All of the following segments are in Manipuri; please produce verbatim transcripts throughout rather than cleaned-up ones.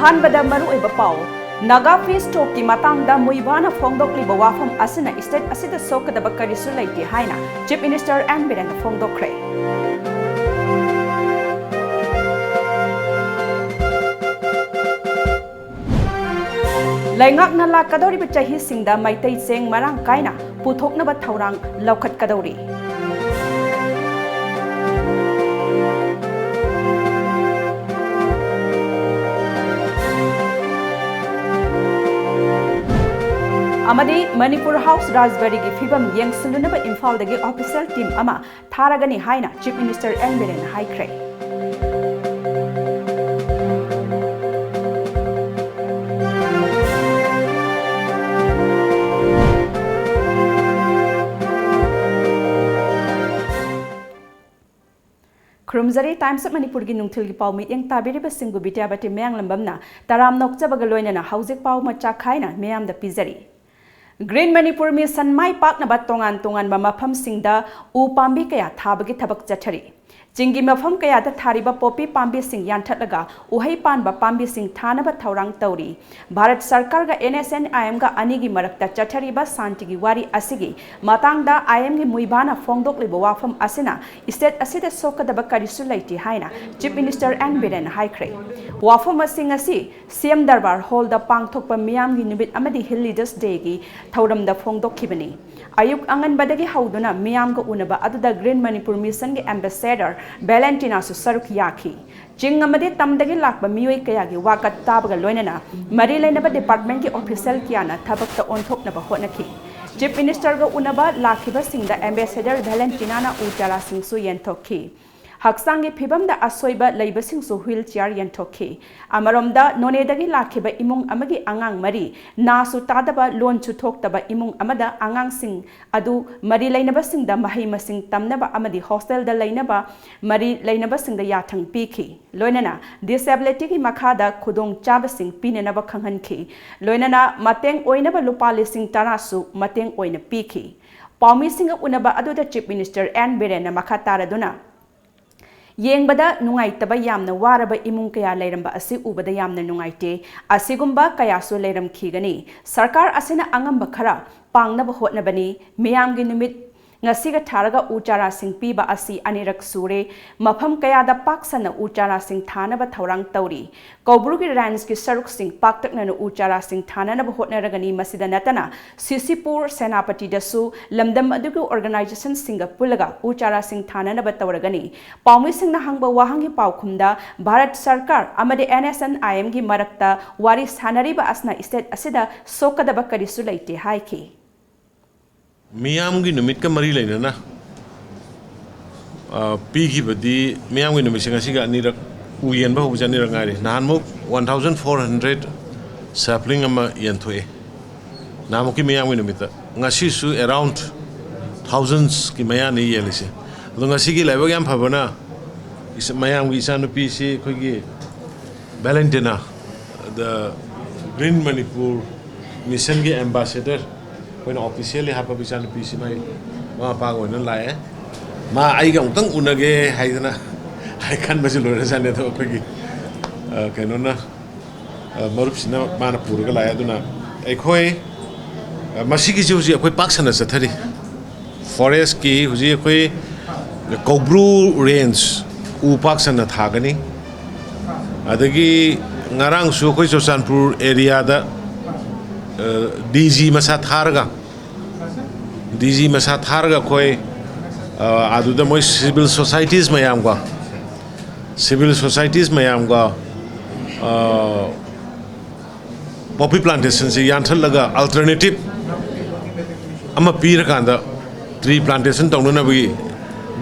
ꯑꯍꯥꯟꯕꯗ ꯃꯔꯨꯑꯣꯏꯕ ꯄꯥꯎ꯫ ꯅꯥꯒꯥ peace talkꯀꯤ ꯃꯇꯥꯡꯗ ꯃꯨꯏꯕꯥꯅ ꯐꯣꯡꯗꯣꯛꯂꯤꯕ ꯋꯥꯐꯝ ꯑꯁꯤꯅ state ꯑꯁꯤꯗ ꯁꯣꯛꯀꯗꯕ ꯀꯔꯤꯁꯨ ꯂꯩꯇꯦ ꯍꯥꯏꯅ Chief Minister N ꯕꯤꯔꯦꯟꯅ ꯐꯣꯡꯗꯣꯛꯈ꯭ꯔꯦ꯫ ꯂꯩꯉꯥꯛꯅ ꯂꯥꯛꯀꯗꯧꯔꯤꯕ ꯆꯍꯤꯁꯤꯡꯗ ꯃꯩꯇꯩ ꯆꯦꯡ ꯃꯔꯥꯡ ꯀꯥꯏꯅ ꯄꯨꯊꯣꯛꯅꯕ ꯊꯧꯔꯥꯡ ꯂꯧꯈꯠꯀꯗꯧꯔꯤ꯫ ꯑꯃꯗꯤ ꯃꯅꯤꯄꯨꯔ House ꯔꯥꯖꯕꯥꯔꯤꯒꯤ ꯐꯤꯕꯝ ꯌꯦꯡꯁꯤꯜꯂꯨꯅꯕ ꯏꯝꯐꯥꯜꯗꯒꯤ official team ꯑꯃ ꯊꯥꯔꯒꯅꯤ ꯍꯥꯏꯅ Chief Minister N ꯕꯤꯔꯦꯟꯅ ꯍꯥꯏꯈ꯭ꯔꯦ꯫ ꯈꯨꯔꯨꯝꯖꯔꯤ꯫ Times of ꯃꯅꯤꯄꯨꯔꯒꯤ ꯅꯨꯡꯊꯤꯜꯒꯤ ꯄꯥꯎ ꯃꯤꯠꯌꯦꯡ ꯇꯥꯕꯤꯔꯤꯕꯁꯤꯡꯕꯨ ꯕꯤꯗ꯭ꯌꯥꯕꯇꯤ ꯃꯌꯥꯡꯂꯝꯕꯝꯅ ꯇꯔꯥꯝ ꯅꯣꯛꯆꯕꯒ ꯂꯣꯏꯅꯅ ꯍꯧꯖꯤꯛ ꯄꯥꯎ ꯃꯆꯥ ꯈꯥꯏꯅ ꯃꯤꯌꯥꯝꯗ ꯄꯤꯖꯔꯤ꯫ Green Manipur Mission ꯃꯥꯏ ꯄꯥꯛꯅꯕ ꯇꯣꯉꯥꯟ ꯇꯣꯉꯥꯟꯕ ꯃꯐꯝꯁꯤꯡꯗ ꯎ ꯄꯥꯝꯕꯤ ꯀꯌꯥ ꯊꯥꯕꯒꯤ ꯊꯕꯛ ꯆꯠꯊꯔꯤ꯫ ꯆꯤꯡꯒꯤ ꯃꯐꯝ ꯀꯌꯥꯗ ꯊꯥꯔꯤꯕ ꯄꯣꯄꯤ ꯄꯥꯝꯕꯤꯁꯤꯡ ꯌꯥꯟꯊꯠꯂꯒ ꯎꯍꯩ ꯄꯥꯟꯕ ꯄꯥꯝꯕꯤꯁꯤꯡ ꯊꯥꯅꯕ ꯊꯧꯔꯥꯡ ꯇꯧꯔꯤ꯫ Bharat ꯁꯔꯀꯥꯔꯒ N S N I M ꯒ ꯑꯅꯤꯒꯤ ꯃꯔꯛꯇ ꯆꯠꯊꯔꯤꯕ ꯁꯥꯟꯇꯤꯒꯤ ꯋꯥꯔꯤ ꯑꯁꯤꯒꯤ ꯃꯇꯥꯡꯗ I M ꯒꯤ ꯃꯨꯏꯕꯥꯅ ꯐꯣꯡꯗꯣꯛꯂꯤꯕ ꯋꯥꯐꯝ ꯑꯁꯤꯅ state ꯑꯁꯤꯗ ꯁꯣꯛꯀꯗꯕ ꯀꯔꯤꯁꯨ ꯂꯩꯇꯦ ꯍꯥꯏꯅ Chief Minister N ꯕꯤꯔꯦꯟꯅ ꯍꯥꯏꯈ꯭ꯔꯦ꯫ ꯋꯥꯐꯝ ꯑꯁꯤꯡ ꯑꯁꯤ C M Darbar Hall ꯗ ꯄꯥꯡꯊꯣꯛꯄ ꯃꯤꯌꯥꯝꯒꯤ ꯅꯨꯃꯤꯠ ꯑꯃꯗꯤ Hill Leaders Day ꯒꯤ ꯊꯧꯔꯝꯗ ꯐꯣꯡꯗꯣꯛꯈꯤꯕꯅꯤ꯫ ꯑꯌꯨꯛ ꯑꯉꯟꯕꯗꯒꯤ ꯍꯧꯗꯨꯅ ꯃꯤꯌꯥꯝꯒ ꯎꯅꯕ ꯑꯗꯨꯗ Green Manipur Mission ꯒꯤ ambassador ꯚꯦꯂꯦꯟꯇꯤꯅꯥꯁꯨ ꯁꯔꯨꯛ ꯌꯥꯈꯤ꯫ ꯆꯤꯡ ꯑꯃꯗꯤ ꯇꯝꯗꯒꯤ ꯂꯥꯛꯄ ꯃꯤꯑꯣꯏ ꯀꯌꯥꯒꯤ ꯋꯥꯀꯠ ꯇꯥꯕꯒ ꯂꯣꯏꯅꯅ ꯃꯔꯤ ꯂꯩꯅꯕ department ꯀꯤ official ꯀꯌꯥꯅ ꯊꯕꯛꯇ ꯑꯣꯟꯊꯣꯛꯅꯕ ꯍꯣꯠꯅꯈꯤ꯫ Chief Minister ꯒ ꯎꯅꯕ ꯂꯥꯛꯈꯤꯕꯁꯤꯡꯗ ambassador ꯚꯦꯂꯦꯟꯇꯤꯅꯥꯅ ꯎ ꯆꯥꯔꯥꯁꯤꯡꯁꯨ ꯌꯦꯟꯊꯣꯛꯈꯤ꯫ ꯍꯛꯆꯥꯡꯒꯤ ꯐꯤꯕꯝꯗ ꯑꯁꯣꯏꯕ ꯂꯩꯕꯁꯤꯡꯁꯨ wheelchair ꯌꯦꯟꯊꯣꯛꯈꯤ꯫ ꯑꯃꯔꯣꯝꯗ, ꯅꯣꯅꯦꯗꯒꯤ ꯂꯥꯛꯈꯤꯕ ꯏꯃꯨꯡ ꯑꯃꯒꯤ ꯑꯉꯥꯡ ꯃꯔꯤ, ꯅꯥꯁꯨ ꯇꯥꯗꯕ, ꯂꯣꯟꯁꯨ ꯊꯣꯛꯇꯕ ꯏꯃꯨꯡ ꯑꯃꯗ ꯑꯉꯥꯡꯁꯤꯡ ꯑꯗꯨ ꯃꯔꯤ ꯂꯩꯅꯕꯁꯤꯡꯗ ꯃꯍꯩ ꯃꯁꯤꯡ ꯇꯝꯅꯕ ꯑꯃꯗꯤ hostel ꯗ ꯂꯩꯅꯕ ꯃꯔꯤ ꯂꯩꯅꯕꯁꯤꯡꯗ ꯌꯥꯊꯪ ꯄꯤꯈꯤ꯫ ꯂꯣꯏꯅꯅ disability ꯒꯤ ꯃꯈꯥꯗ ꯈꯨꯗꯣꯡꯆꯥꯕꯁꯤꯡ ꯄꯤꯅꯅꯕ ꯈꯪꯍꯟꯈꯤ꯫ ꯂꯣꯏꯅꯅ ꯃꯇꯦꯡ ꯑꯣꯏꯅꯕ ꯂꯨꯄꯥ ꯂꯤꯁꯤꯡ ꯇꯔꯥꯁꯨ ꯃꯇꯦꯡ ꯑꯣꯏꯅ ꯄꯤꯈꯤ꯫ ꯄꯥꯎꯃꯤꯁꯤꯡꯒ ꯎꯅꯕ ꯑꯗꯨꯗ Chief Minister N ꯕꯤꯔꯦꯟꯅ ꯃꯈꯥ ꯇꯥꯔꯗꯨꯅ, ꯌꯦꯡꯕꯗ ꯅꯨꯡꯉꯥꯏꯇꯕ, ꯌꯥꯝꯅ ꯋꯥꯔꯕ ꯏꯃꯨꯡ ꯀꯌꯥ ꯂꯩꯔꯝꯕ ꯑꯁꯤ ꯎꯕꯗ ꯌꯥꯝꯅ ꯅꯨꯡꯉꯥꯏꯇꯦ꯫ ꯑꯁꯤꯒꯨꯝꯕ ꯀꯌꯥꯁꯨ ꯂꯩꯔꯝꯈꯤꯒꯅꯤ꯫ ꯁꯔꯀꯥꯔ ꯑꯁꯤꯅ ꯑꯉꯝꯕ ꯈꯔ ꯄꯥꯡꯅꯕ ꯍꯣꯠꯅꯕꯅꯤ꯫ ꯃꯤꯌꯥꯝꯒꯤ ꯅꯨꯃꯤꯠ ꯉꯁꯤꯒ ꯊꯥꯔꯒ ꯎ ꯆꯥꯔꯥꯁꯤꯡ ꯄꯤꯕ ꯑꯁꯤ ꯑꯅꯤꯔꯛ ꯁꯨꯔꯦ꯫ ꯃꯐꯝ ꯀꯌꯥꯗ ꯄꯥꯛ ꯁꯟꯅ ꯎ ꯆꯥꯔꯥꯁꯤꯡ ꯊꯥꯅꯕ ꯊꯧꯔꯥꯡ ꯇꯧꯔꯤ꯫ ꯀꯧꯕ꯭ꯔꯨꯒꯤ ꯔꯦꯟꯖꯀꯤ ꯁꯔꯨꯛꯁꯤꯡ ꯄꯥꯛꯇꯛꯅꯅ ꯎ ꯆꯥꯔꯥꯁꯤꯡ ꯊꯥꯅꯅꯕ ꯍꯣꯠꯅꯔꯒꯅꯤ꯫ ꯃꯁꯤꯗ ꯅꯠꯇꯅ ꯁꯤꯁꯤꯄꯨꯔ, ꯁꯦꯅꯥꯄꯇꯤꯗꯁꯨ ꯂꯝꯗꯝ ꯑꯗꯨꯒꯤ ꯑꯣꯔꯒꯅꯥꯏꯖꯦꯁꯟꯁꯤꯡꯒ ꯄꯨꯜꯂꯒ ꯎ ꯆꯥꯔꯥꯁꯤꯡ ꯊꯥꯅꯅꯕ ꯇꯧꯔꯒꯅꯤ꯫ ꯄꯥꯎꯃꯤꯁꯤꯡꯅ ꯍꯪꯕ ꯋꯥꯍꯪꯒꯤ ꯄꯥꯎꯈꯨꯝꯗ ꯚꯥꯔꯠ ꯁꯔꯀꯥꯔ ꯑꯃꯗꯤ ꯑꯦꯟ ꯑꯦꯁ ꯑꯦꯟ ꯑꯥꯏ ꯑꯦꯝꯒꯤ ꯃꯔꯛꯇ ꯋꯥꯔꯤ ꯁꯥꯅꯔꯤꯕ ꯑꯁꯤꯅ ꯁ꯭ꯇꯦꯠ ꯑꯁꯤꯗ ꯁꯣꯛꯀꯗꯕ ꯀꯔꯤꯁꯨ ꯂꯩꯇꯦ ꯍꯥꯏꯈꯤ꯫ ꯃꯤꯌꯥꯝꯒꯤ ꯅꯨꯃꯤꯠꯀ ꯃꯔꯤ ꯂꯩꯅꯅ, ꯑ, ꯄꯤꯈꯤꯕꯗꯤ, ꯃꯤꯌꯥꯝꯒꯤ ꯅꯨꯃꯤꯠꯁꯦ ꯉꯁꯤꯒ ꯑꯅꯤꯔꯛ, ꯎ ꯌꯦꯟꯕ ꯍꯧꯕꯁꯦ ꯑꯅꯤꯔꯛ ꯉꯥꯏꯔꯤ꯫ ꯅꯍꯥꯟꯃꯨꯛ ꯋꯥꯟ ꯊꯥꯎꯖꯟ ꯐꯣꯔ ꯍꯟꯗ꯭ꯔꯦꯠ ꯁꯦꯞꯂꯤꯡ ꯑꯃ ꯌꯦꯟꯊꯣꯛꯑꯦ ꯅꯍꯥꯟꯃꯨꯛꯀꯤ ꯃꯤꯌꯥꯝꯒꯤ ꯅꯨꯃꯤꯠꯇ꯫ ꯉꯁꯤꯁꯨ ꯑꯦꯔꯥꯎꯟ ꯊꯥꯎꯖꯟꯁꯀꯤ ꯃꯌꯥꯅꯤ ꯌꯦꯜꯂꯤꯁꯦ꯫ ꯑꯗꯣ ꯉꯁꯤꯒꯤ ꯂꯥꯏꯕꯛ ꯌꯥꯝ ꯐꯕꯅ, ꯏꯁ-, ꯃꯌꯥꯝꯒꯤ ꯏꯆꯥꯅꯨꯄꯤꯁꯤ ꯑꯩꯈꯣꯏꯒꯤ ꯚꯦꯂꯦꯟꯇꯤꯅꯥ, the Green Manipur Mission ꯒꯤ ambassador, ꯑꯩꯈꯣꯏꯅ officially ꯍꯥꯞꯄꯕ ꯏꯆꯥꯅꯨꯄꯤꯁꯤ ꯃꯥꯏ ꯃꯃꯥ ꯃꯄꯥꯒ ꯑꯣꯏꯅ ꯂꯥꯛꯑꯦ꯫ ꯃꯥ ꯑꯩꯒ ꯑꯃꯨꯛꯇꯪ ꯎꯅꯒꯦ ꯍꯥꯏꯗꯅ ꯍꯥꯏ ꯈꯟꯕꯁꯨ ꯂꯣꯏꯔꯖꯥꯠꯅꯤ꯫ ꯑꯗꯣ ꯑꯩꯈꯣꯏꯒꯤ, ꯑ, ꯀꯩꯅꯣꯅ, ꯑ, ꯃꯔꯨꯞꯁꯤꯅ ꯃꯥꯅ ꯄꯨꯔꯒ ꯂꯥꯛꯑꯦ꯫ ꯑꯗꯨꯅ ꯑꯩꯈꯣꯏ, ꯑ, ꯃꯁꯤꯒꯤꯁꯤ ꯍꯧꯖꯤꯛ ꯑꯩꯈꯣꯏ ꯄꯥꯛ ꯁꯟꯅ ꯆꯠꯊꯔꯤ꯫ ꯐꯣꯔꯦꯁꯀꯤ ꯍꯧꯖꯤꯛ ꯑꯩꯈꯣꯏ ꯀꯧꯕ꯭ꯔꯨ ꯔꯦꯟꯖ ꯎ ꯄꯥꯛ ꯁꯟꯅ ꯊꯥꯒꯅꯤ꯫ ꯑꯗꯒꯤ ꯉꯔꯥꯡꯁꯨ ꯑꯩꯈꯣꯏ ꯆꯨꯔꯆꯥꯟꯄꯨꯔ ꯑꯦꯔꯤꯌꯥꯗ, ꯑ, ꯗꯤ ꯖꯤ ꯃꯁꯥ ꯊꯥꯔꯒ, ꯗꯤ ꯖꯤ ꯃꯁꯥ ꯊꯥꯔꯒ ꯑꯩꯈꯣꯏ, ꯑ, ꯑꯗꯨꯗ ꯃꯣꯏ civil societies ꯃꯌꯥꯝꯒ, civil societies ꯃꯌꯥꯝꯒ, ꯑ, poppy plantation ꯁꯤ ꯌꯥꯟꯊꯠꯂꯒ alternative ꯑꯃ ꯄꯤꯔꯀꯥꯟꯗ tree plantation ꯇꯧꯅꯅꯕꯒꯤ,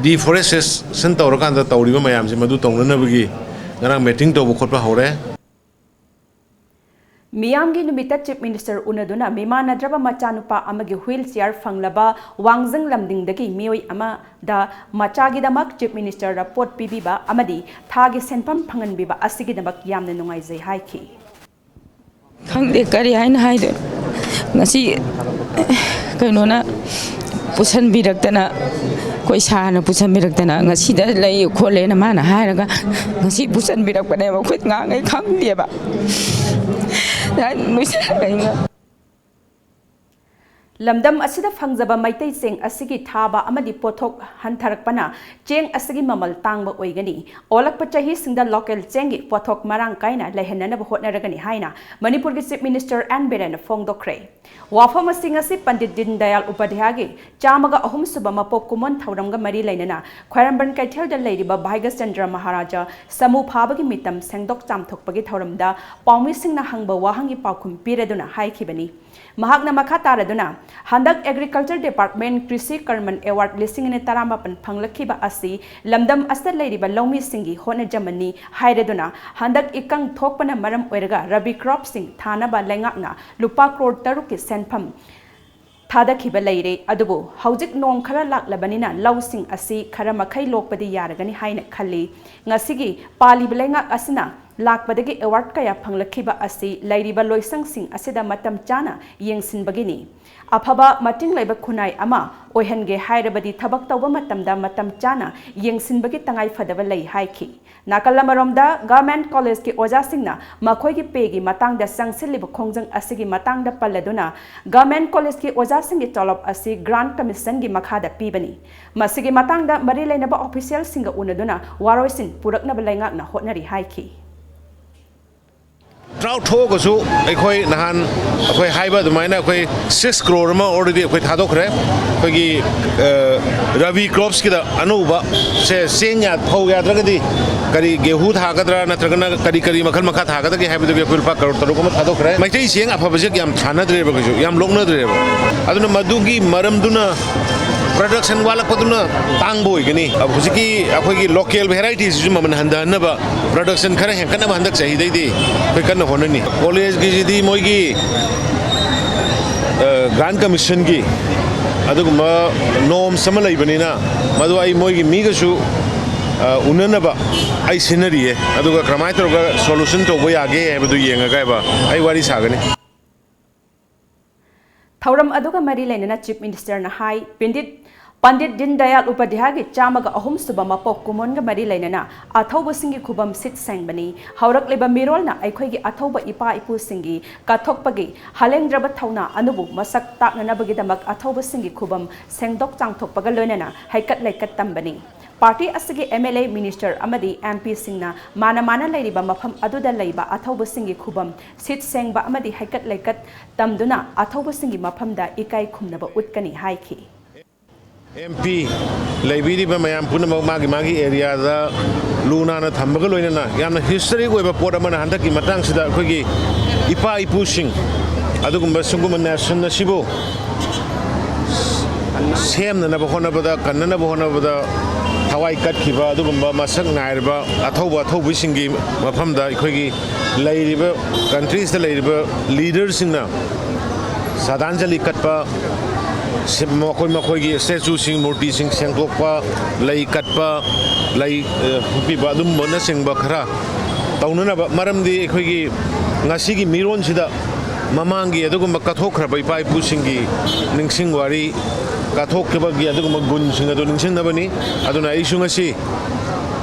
deforestation ꯇꯧꯔꯀꯥꯟꯗ ꯇꯧꯔꯤꯕ ꯃꯌꯥꯝꯁꯦ ꯃꯗꯨ ꯇꯧꯅꯅꯕꯒꯤ ꯉꯔꯥꯡ meeting ꯇꯧꯕ ꯈꯣꯠꯄ ꯍꯧꯔꯦ꯫ ꯃꯤꯌꯥꯝꯒꯤ ꯅꯨꯃꯤꯠꯇ ꯆꯤꯐ ꯃꯤꯅꯤꯁꯇꯔ ꯎꯅꯗꯨꯅ ꯃꯤꯃꯥꯟꯅꯗ꯭ꯔꯕ ꯃꯆꯥꯅꯨꯄꯥ ꯑꯃꯒꯤ wheelchair ꯐꯪꯂꯕ ꯋꯥꯡꯖꯤꯡ ꯂꯝꯗꯤꯡꯗꯒꯤ ꯃꯤꯑꯣꯏ ꯑꯃꯗ ꯃꯆꯥꯒꯤꯗꯃꯛ ꯆꯤꯐ ꯃꯤꯅꯤꯁꯇꯔꯗ ꯄꯣꯠ ꯄꯤꯕꯤꯕ ꯑꯃꯗꯤ ꯊꯥꯒꯤ ꯁꯦꯟꯐꯝ ꯐꯪꯍꯟꯕꯤꯕ ꯑꯁꯤꯒꯤꯗꯃꯛ ꯌꯥꯝꯅ ꯅꯨꯡꯉꯥꯏꯖꯩ ꯍꯥꯏꯈꯤ꯫ ꯈꯪꯗꯦ ꯀꯔꯤ ꯍꯥꯏꯅ ꯍꯥꯏꯗꯣꯏꯅꯣ꯫ ꯉꯁꯤ ꯀꯩꯅꯣꯅ ꯄꯨꯁꯟꯕꯤꯔꯛꯇꯅ ꯑꯩꯈꯣꯏ ꯁꯥꯔꯅ ꯄꯨꯁꯟꯕꯤꯔꯛꯇꯅ ꯉꯁꯤꯗ ꯂꯩ ꯈꯣꯠꯂꯦꯅ ꯃꯥꯅ ꯍꯥꯏꯔꯒ ꯉꯁꯤ ꯄꯨꯁꯟꯕꯤꯔꯛꯄꯅꯦꯕ꯫ ꯑꯩꯈꯣꯏ ꯉꯥꯡꯉꯩ ꯈꯪꯗꯦꯕ꯫ ꯅꯨꯡꯁꯤꯔꯛꯑꯦ꯫ ꯂꯝꯗꯝ ꯑꯁꯤꯗ ꯐꯪꯖꯕ ꯃꯩꯇꯩ ꯆꯦꯡ ꯑꯁꯤꯒꯤ ꯊꯥꯕ ꯑꯃꯗꯤ ꯄꯣꯠꯊꯣꯛ ꯍꯟꯊꯔꯛꯄꯅ ꯆꯦꯡ ꯑꯁꯤꯒꯤ ꯃꯃꯜ ꯇꯥꯡꯕ ꯑꯣꯏꯒꯅꯤ꯫ ꯑꯣꯜꯂꯛꯄ ꯆꯍꯤꯁꯤꯡꯗ ꯂꯣꯀꯦꯜ ꯆꯦꯡꯒꯤ ꯄꯣꯠꯊꯣꯛ ꯃꯔꯥꯡ ꯀꯥꯏꯅ ꯂꯩꯍꯟꯅꯅꯕ ꯍꯣꯠꯅꯔꯒꯅꯤ ꯍꯥꯏꯅ ꯃꯅꯤꯄꯨꯔꯒꯤ ꯆꯤꯐ ꯃꯤꯅꯤꯁꯇꯔ ꯑꯦꯟ ꯕꯤꯔꯦꯟꯅ ꯐꯣꯡꯗꯣꯛꯈ꯭ꯔꯦ꯫ ꯋꯥꯐꯝ ꯑꯁꯤ ꯉꯁꯤ ꯄꯟꯗꯤꯠ ꯗꯤꯟ ꯗꯌꯥꯜ ꯎꯄꯥꯙ꯭ꯌꯥꯌꯒꯤ ꯆꯥꯝꯃꯒ ꯑꯍꯨꯝ ꯁꯨꯕ ꯃꯄꯣꯛ ꯀꯨꯝꯑꯣꯟ ꯊꯧꯔꯝꯒ ꯃꯔꯤ ꯂꯩꯅꯅ ꯈ꯭ꯋꯥꯏꯔꯝꯕꯟ ꯀꯩꯊꯦꯜꯗ ꯂꯩꯔꯤꯕ ꯚꯥꯏꯒ꯭ꯌꯆꯟꯗ꯭ꯔ ꯃꯍꯥꯔꯥꯖ ꯁꯥꯃꯨ ꯐꯥꯕꯒꯤ ꯃꯤꯇꯝ ꯁꯦꯡꯗꯣꯛ ꯆꯥꯝꯊꯣꯛꯄꯒꯤ ꯊꯧꯔꯝꯗ ꯄꯥꯎꯃꯤꯁꯤꯡꯅ ꯍꯪꯕ ꯋꯥꯍꯪꯒꯤ ꯄꯥꯎꯈꯨꯝ ꯄꯤꯔꯗꯨꯅ ꯍꯥꯏꯈꯤꯕꯅꯤ꯫ ꯃꯍꯥꯛꯅ ꯃꯈꯥ ꯇꯥꯔꯗꯨꯅ, ꯍꯟꯗꯛ ꯑꯦꯒ꯭ꯔꯤꯀꯜꯆꯔ ꯗꯤꯄꯥꯔꯠꯃꯦꯟ ꯀ꯭ꯔꯤꯁꯤ ꯀꯔꯃꯟ ꯑꯦꯋꯥꯔꯗ ꯂꯤꯁꯤꯡ ꯑꯅꯤ ꯇꯔꯥꯃꯥꯄꯟ ꯐꯪꯂꯛꯈꯤꯕ ꯑꯁꯤ ꯂꯝꯗꯝ ꯑꯁꯤꯗ ꯂꯩꯔꯤꯕ ꯂꯧꯃꯤꯁꯤꯡꯒꯤ ꯍꯣꯠꯅꯖꯃꯟꯅꯤ ꯍꯥꯏꯔꯗꯨꯅ, ꯍꯟꯗꯛ ꯏꯀꯪ ꯊꯣꯛꯄꯅ ꯃꯔꯝ ꯑꯣꯏꯔꯒ ꯔꯕꯤ ꯀ꯭ꯔꯣꯞꯁꯤꯡ ꯊꯥꯅꯕ ꯂꯩꯉꯥꯛꯅ ꯂꯨꯄꯥ ꯀ꯭ꯔꯣꯔ ꯇꯔꯨꯛꯀꯤ ꯁꯦꯟꯐꯝ ꯊꯥꯗꯈꯤꯕ ꯂꯩꯔꯦ꯫ ꯑꯗꯨꯕꯨ ꯍꯧꯖꯤꯛ ꯅꯣꯡ ꯈꯔ ꯂꯥꯛꯂꯕꯅꯤꯅ ꯂꯧꯁꯤꯡ ꯑꯁꯤ ꯈꯔ ꯃꯈꯩ ꯂꯣꯛꯄꯗꯤ ꯌꯥꯔꯒꯅꯤ ꯍꯥꯏꯅ ꯈꯜꯂꯤ꯫ ꯉꯁꯤꯒꯤ ꯄꯥꯜꯂꯤꯕ ꯂꯩꯉꯥꯛ ꯑꯁꯤꯅ ꯂꯥꯛꯄꯗꯒꯤ ꯑꯦꯋꯥꯔꯗ ꯀꯌꯥ ꯐꯪꯂꯛꯈꯤꯕ ꯑꯁꯤ ꯂꯩꯔꯤꯕ ꯂꯣꯏꯁꯪꯁꯤꯡ ꯑꯁꯤꯗ ꯃꯇꯝ ꯆꯥꯅ ꯌꯦꯡꯁꯤꯟꯕꯒꯤꯅꯤ꯫ ꯑꯐꯕ ꯃꯇꯤꯡ ꯂꯩꯕ ꯈꯨꯟꯅꯥꯏ ꯑꯃ ꯑꯣꯏꯍꯟꯒꯦ ꯍꯥꯏꯔꯕꯗꯤ ꯊꯕꯛ ꯇꯧꯕ ꯃꯇꯝꯗ ꯃꯇꯝ ꯆꯥꯅ ꯌꯦꯡꯁꯤꯟꯕꯒꯤ ꯇꯉꯥꯏ ꯐꯗꯕ ꯂꯩ ꯍꯥꯏꯈꯤ꯫ ꯅꯥꯀꯜ ꯑꯃꯔꯣꯝꯗ ꯒꯚꯔꯟꯃꯦꯟꯠ ꯀꯣꯂꯦꯖꯀꯤ ꯑꯣꯖꯥꯁꯤꯡꯅ ꯃꯈꯣꯏꯒꯤ ꯄꯦꯒꯤ ꯃꯇꯥꯡꯗ ꯆꯪꯁꯤꯜꯂꯤꯕ ꯈꯣꯡꯖꯪ ꯑꯁꯤꯒꯤ ꯃꯇꯥꯡꯗ ꯄꯜꯂꯗꯨꯅ, ꯒꯚꯔꯟꯃꯦꯟꯠ ꯀꯣꯂꯦꯖꯀꯤ ꯑꯣꯖꯥꯁꯤꯡꯒꯤ ꯇꯣꯂꯣꯞ ꯑꯁꯤ ꯒ꯭ꯔꯥꯟꯠ ꯀꯃꯤꯁꯟꯒꯤ ꯃꯈꯥꯗ ꯄꯤꯕꯅꯤ꯫ ꯃꯁꯤꯒꯤ ꯃꯇꯥꯡꯗ ꯃꯔꯤ ꯂꯩꯅꯕ ꯑꯣꯐꯤꯁꯤꯌꯦꯜꯁꯤꯡꯒ ꯎꯅꯗꯨꯅ ꯋꯥꯔꯣꯏꯁꯤꯟ ꯄꯨꯔꯛꯅꯕ ꯂꯩꯉꯥꯛꯅ ꯍꯣꯠꯅꯔꯤ ꯍꯥꯏꯈꯤ꯫ ꯗ꯭ꯔꯥꯎꯠ ꯊꯣꯛꯑꯒꯁꯨ ꯑꯩꯈꯣꯏ ꯅꯍꯥꯟ ꯑꯩꯈꯣꯏ ꯍꯥꯏꯕ ꯑꯗꯨꯃꯥꯏꯅ ꯑꯩꯈꯣꯏ ꯁꯤꯛꯁ ꯀ꯭ꯔꯣꯔ ꯑꯃ ꯑꯣꯜꯔꯦꯗꯤ ꯑꯩꯈꯣꯏ ꯊꯥꯗꯣꯛꯈ꯭ꯔꯦ꯫ ꯑꯩꯈꯣꯏꯒꯤ, ꯑ, ꯔꯕꯤ ꯀ꯭ꯔꯣꯞꯁꯀꯤꯗ ꯑꯅꯧꯕ ꯁꯦ ꯆꯦꯡ ꯌꯥ-, ꯐꯧ ꯌꯥꯗ꯭ꯔꯒꯗꯤ ꯀꯔꯤ ꯒꯦꯍꯨ ꯊꯥꯒꯗ꯭ꯔꯥ ꯅꯠꯇ꯭ꯔꯒꯅ ꯀꯔꯤ ꯀꯔꯤ ꯃꯈꯜ ꯃꯈꯥ ꯊꯥꯒꯗꯒꯦ ꯍꯥꯏꯕꯗꯨꯒꯤ ꯑꯩꯈꯣꯏ ꯂꯨꯄꯥ ꯀꯔꯣꯔ ꯇꯔꯨꯛ ꯑꯃ ꯊꯥꯗꯣꯛꯈ꯭ꯔꯦ꯫ ꯃꯩꯇꯩ ꯆꯦꯡ ꯑꯐꯕꯁꯦ ꯌꯥꯝ ꯊꯥꯅꯗ꯭ꯔꯦꯕ, ꯀꯩꯁꯨ ꯌꯥꯝ ꯂꯣꯛꯅꯗ꯭ꯔꯦꯕ꯫ ꯑꯗꯨꯅ ꯃꯗꯨꯒꯤ ꯃꯔꯝꯗꯨꯅ ꯄ꯭ꯔꯗꯛꯁꯟ ꯋꯥꯠꯂꯛꯄꯗꯨꯅ ꯇꯥꯡꯕ ꯑꯣꯏꯒꯅꯤ꯫ ꯍꯧꯖꯤꯛꯀꯤ ꯑꯩꯈꯣꯏꯒꯤ ꯂꯣꯀꯦꯜ ꯚꯦꯔꯥꯏꯇꯤꯁꯤꯁꯨ ꯃꯃꯜ ꯍꯟꯊꯍꯟꯅꯕ ꯄ꯭ꯔꯗꯛꯁꯟ ꯈꯔ ꯍꯦꯟꯒꯠꯅꯕ ꯍꯟꯗꯛ ꯆꯍꯤꯗꯩꯗꯤ ꯑꯩꯈꯣꯏ ꯀꯟꯅ ꯍꯣꯠꯅꯅꯤ꯫ ꯀꯣꯂꯦꯖꯀꯤꯁꯤꯗꯤ ꯃꯣꯏꯒꯤ, ꯑ, ꯒ꯭ꯔꯥꯟꯠ ꯀꯃꯤꯁꯟꯒꯤ ꯑꯗꯨꯒꯨꯝꯕ ꯅꯣꯔꯝꯁ ꯑꯃ ꯂꯩꯕꯅꯤꯅ, ꯃꯗꯨ ꯑꯩ ꯃꯣꯏꯒꯤ ꯃꯤꯒꯁꯨ, ꯑ, ꯎꯅꯅꯕ ꯑꯩ ꯁꯤꯟꯅꯔꯤꯌꯦ꯫ ꯑꯗꯨꯒ ꯀꯔꯝꯍꯥꯏꯅ ꯇꯧꯔꯒ ꯁꯣꯂꯨꯁꯟ ꯇꯧꯕ ꯌꯥꯒꯦ ꯍꯥꯏꯕꯗꯨ ꯌꯦꯡꯉꯒ ꯍꯥꯏꯕ ꯑꯩ ꯋꯥꯔꯤ ꯁꯥꯒꯅꯤ꯫ ꯊꯧꯔꯝ ꯑꯗꯨꯒ ꯃꯔꯤ ꯂꯩꯅꯅ ꯆꯤꯐ ꯃꯤꯅꯤꯁꯇꯔꯅ ꯍꯥꯏ, ꯄꯟꯗꯤꯠ ꯄꯟꯗꯤꯠ ꯗꯤꯟ ꯗꯌꯥꯜ ꯎꯄꯥꯙ꯭ꯌꯥꯒꯤ ꯆꯥꯝꯃꯒ ꯑꯍꯨꯝ ꯁꯨꯕ ꯃꯄꯣꯛ ꯀꯨꯝꯑꯣꯟꯒ ꯃꯔꯤ ꯂꯩꯅꯅ ꯑꯊꯧꯕꯁꯤꯡꯒꯤ ꯈꯨꯕꯝ ꯁꯤꯠ ꯁꯦꯡꯕꯅꯤ꯫ ꯍꯧꯔꯛꯂꯤꯕ ꯃꯤꯔꯣꯜꯅ ꯑꯩꯈꯣꯏꯒꯤ ꯑꯊꯧꯕ ꯏꯄꯥ ꯏꯄꯨꯁꯤꯡꯒꯤ ꯀꯠꯊꯣꯛꯄꯒꯤ ꯍꯂꯦꯡꯗ꯭ꯔꯕ ꯊꯧꯅꯥ ꯑꯗꯨꯕꯨ ꯃꯁꯛ ꯇꯥꯛꯅꯅꯕꯒꯤꯗꯃꯛ ꯑꯊꯧꯕꯁꯤꯡꯒꯤ ꯈꯨꯕꯝ ꯁꯦꯡꯗꯣꯛ ꯆꯥꯝꯊꯣꯛꯄꯒ ꯂꯣꯏꯅꯅ ꯍꯩꯀꯠ ꯂꯩꯀꯠ ꯇꯝꯕꯅꯤ꯫ ꯄꯥꯔꯇꯤ ꯑꯁꯤꯒꯤ MLA, ꯃꯤꯅꯤꯁꯇꯔ ꯑꯃꯗꯤ MPꯁꯤꯡꯅ ꯃꯥꯅ ꯃꯥꯅ ꯂꯩꯔꯤꯕ ꯃꯐꯝ ꯑꯗꯨꯗ ꯂꯩꯕ ꯑꯊꯧꯕꯁꯤꯡꯒꯤ ꯈꯨꯕꯝ ꯁꯤꯠ ꯁꯦꯡꯕ ꯑꯃꯗꯤ ꯍꯩꯀꯠ ꯂꯩꯀꯠ ꯇꯝꯗꯨꯅ ꯑꯊꯧꯕꯁꯤꯡꯒꯤ ꯃꯐꯝꯗ ꯏꯀꯥꯏ ꯈꯨꯝꯅꯕ ꯎꯠꯀꯅꯤ ꯍꯥꯏꯈꯤ꯫ MP ꯂꯩꯕꯤꯔꯤꯕ ꯃꯌꯥꯝ ꯄꯨꯝꯅꯃꯛ ꯃꯥꯒꯤ ꯃꯥꯒꯤ ꯑꯦꯔꯤꯌꯥꯗ ꯂꯨ ꯅꯥꯟꯅ ꯊꯝꯕꯒ ꯂꯣꯏꯅꯅ ꯌꯥꯝꯅ ꯍꯤꯁꯇꯣꯔꯤꯛ ꯑꯣꯏꯕ ꯄꯣꯠ ꯑꯃꯅ ꯍꯟꯗꯛꯀꯤ ꯃꯇꯥꯡꯁꯤꯗ ꯑꯩꯈꯣꯏꯒꯤ ꯏꯄꯥ ꯏꯄꯨꯁꯤꯡ ꯑꯗꯨꯒꯨꯝꯕ ꯁꯤꯒꯨꯝꯕ ꯅꯦꯁꯟ ꯑꯁꯤꯕꯨ ꯁꯦꯝꯅꯅꯕ ꯍꯣꯠꯅꯕꯗ, ꯀꯟꯅꯅꯕ ꯍꯣꯠꯅꯕꯗ ꯊꯋꯥꯏ ꯀꯠꯈꯤꯕ ꯑꯗꯨꯒꯨꯝꯕ ꯃꯁꯛ ꯅꯥꯏꯔꯕ ꯑꯊꯧꯕ ꯑꯊꯧꯕꯤꯁꯤꯡꯒꯤ ꯃꯐꯝꯗ ꯑꯩꯈꯣꯏꯒꯤ ꯂꯩꯔꯤꯕ, ꯀꯟꯇ꯭ꯔꯤꯁꯤꯗ ꯂꯩꯔꯤꯕ ꯂꯤꯗꯔꯁꯤꯡꯅ ꯁ꯭ꯔꯗꯥꯟꯖꯂꯤ ꯀꯠꯄ, ꯁꯤ-, ꯃꯈꯣꯏ ꯃꯈꯣꯏꯒꯤ ꯁ꯭ꯇꯦꯆꯨꯁꯤꯡ, ꯃꯨꯔꯇꯤꯁꯤꯡ ꯁꯦꯡꯗꯣꯛꯄ, ꯂꯩ ꯀꯠꯄ, ꯂꯩ, ꯑ, ꯍꯨꯛꯄꯤꯕ ꯑꯗꯨꯝꯕꯅꯆꯤꯡꯕ ꯈꯔ ꯇꯧꯅꯅꯕ꯫ ꯃꯔꯝꯗꯤ ꯑꯩꯈꯣꯏꯒꯤ ꯉꯁꯤꯒꯤ ꯃꯤꯔꯣꯟꯁꯤꯗ ꯃꯃꯥꯡꯒꯤ ꯑꯗꯨꯒꯨꯝꯕ ꯀꯠꯊꯣꯛꯈ꯭ꯔꯕ ꯏꯄꯥ ꯏꯄꯨꯁꯤꯡꯒꯤ ꯅꯤꯡꯁꯤꯡ ꯋꯥꯔꯤ, ꯀꯠꯊꯣꯛꯈꯤꯕꯒꯤ ꯑꯗꯨꯒꯨꯝꯕ ꯒꯨꯟꯁꯤꯡ ꯑꯗꯨ ꯅꯤꯡꯁꯤꯡꯅꯕꯅꯤ꯫ ꯑꯗꯨꯅ ꯑꯩꯁꯨ ꯉꯁꯤ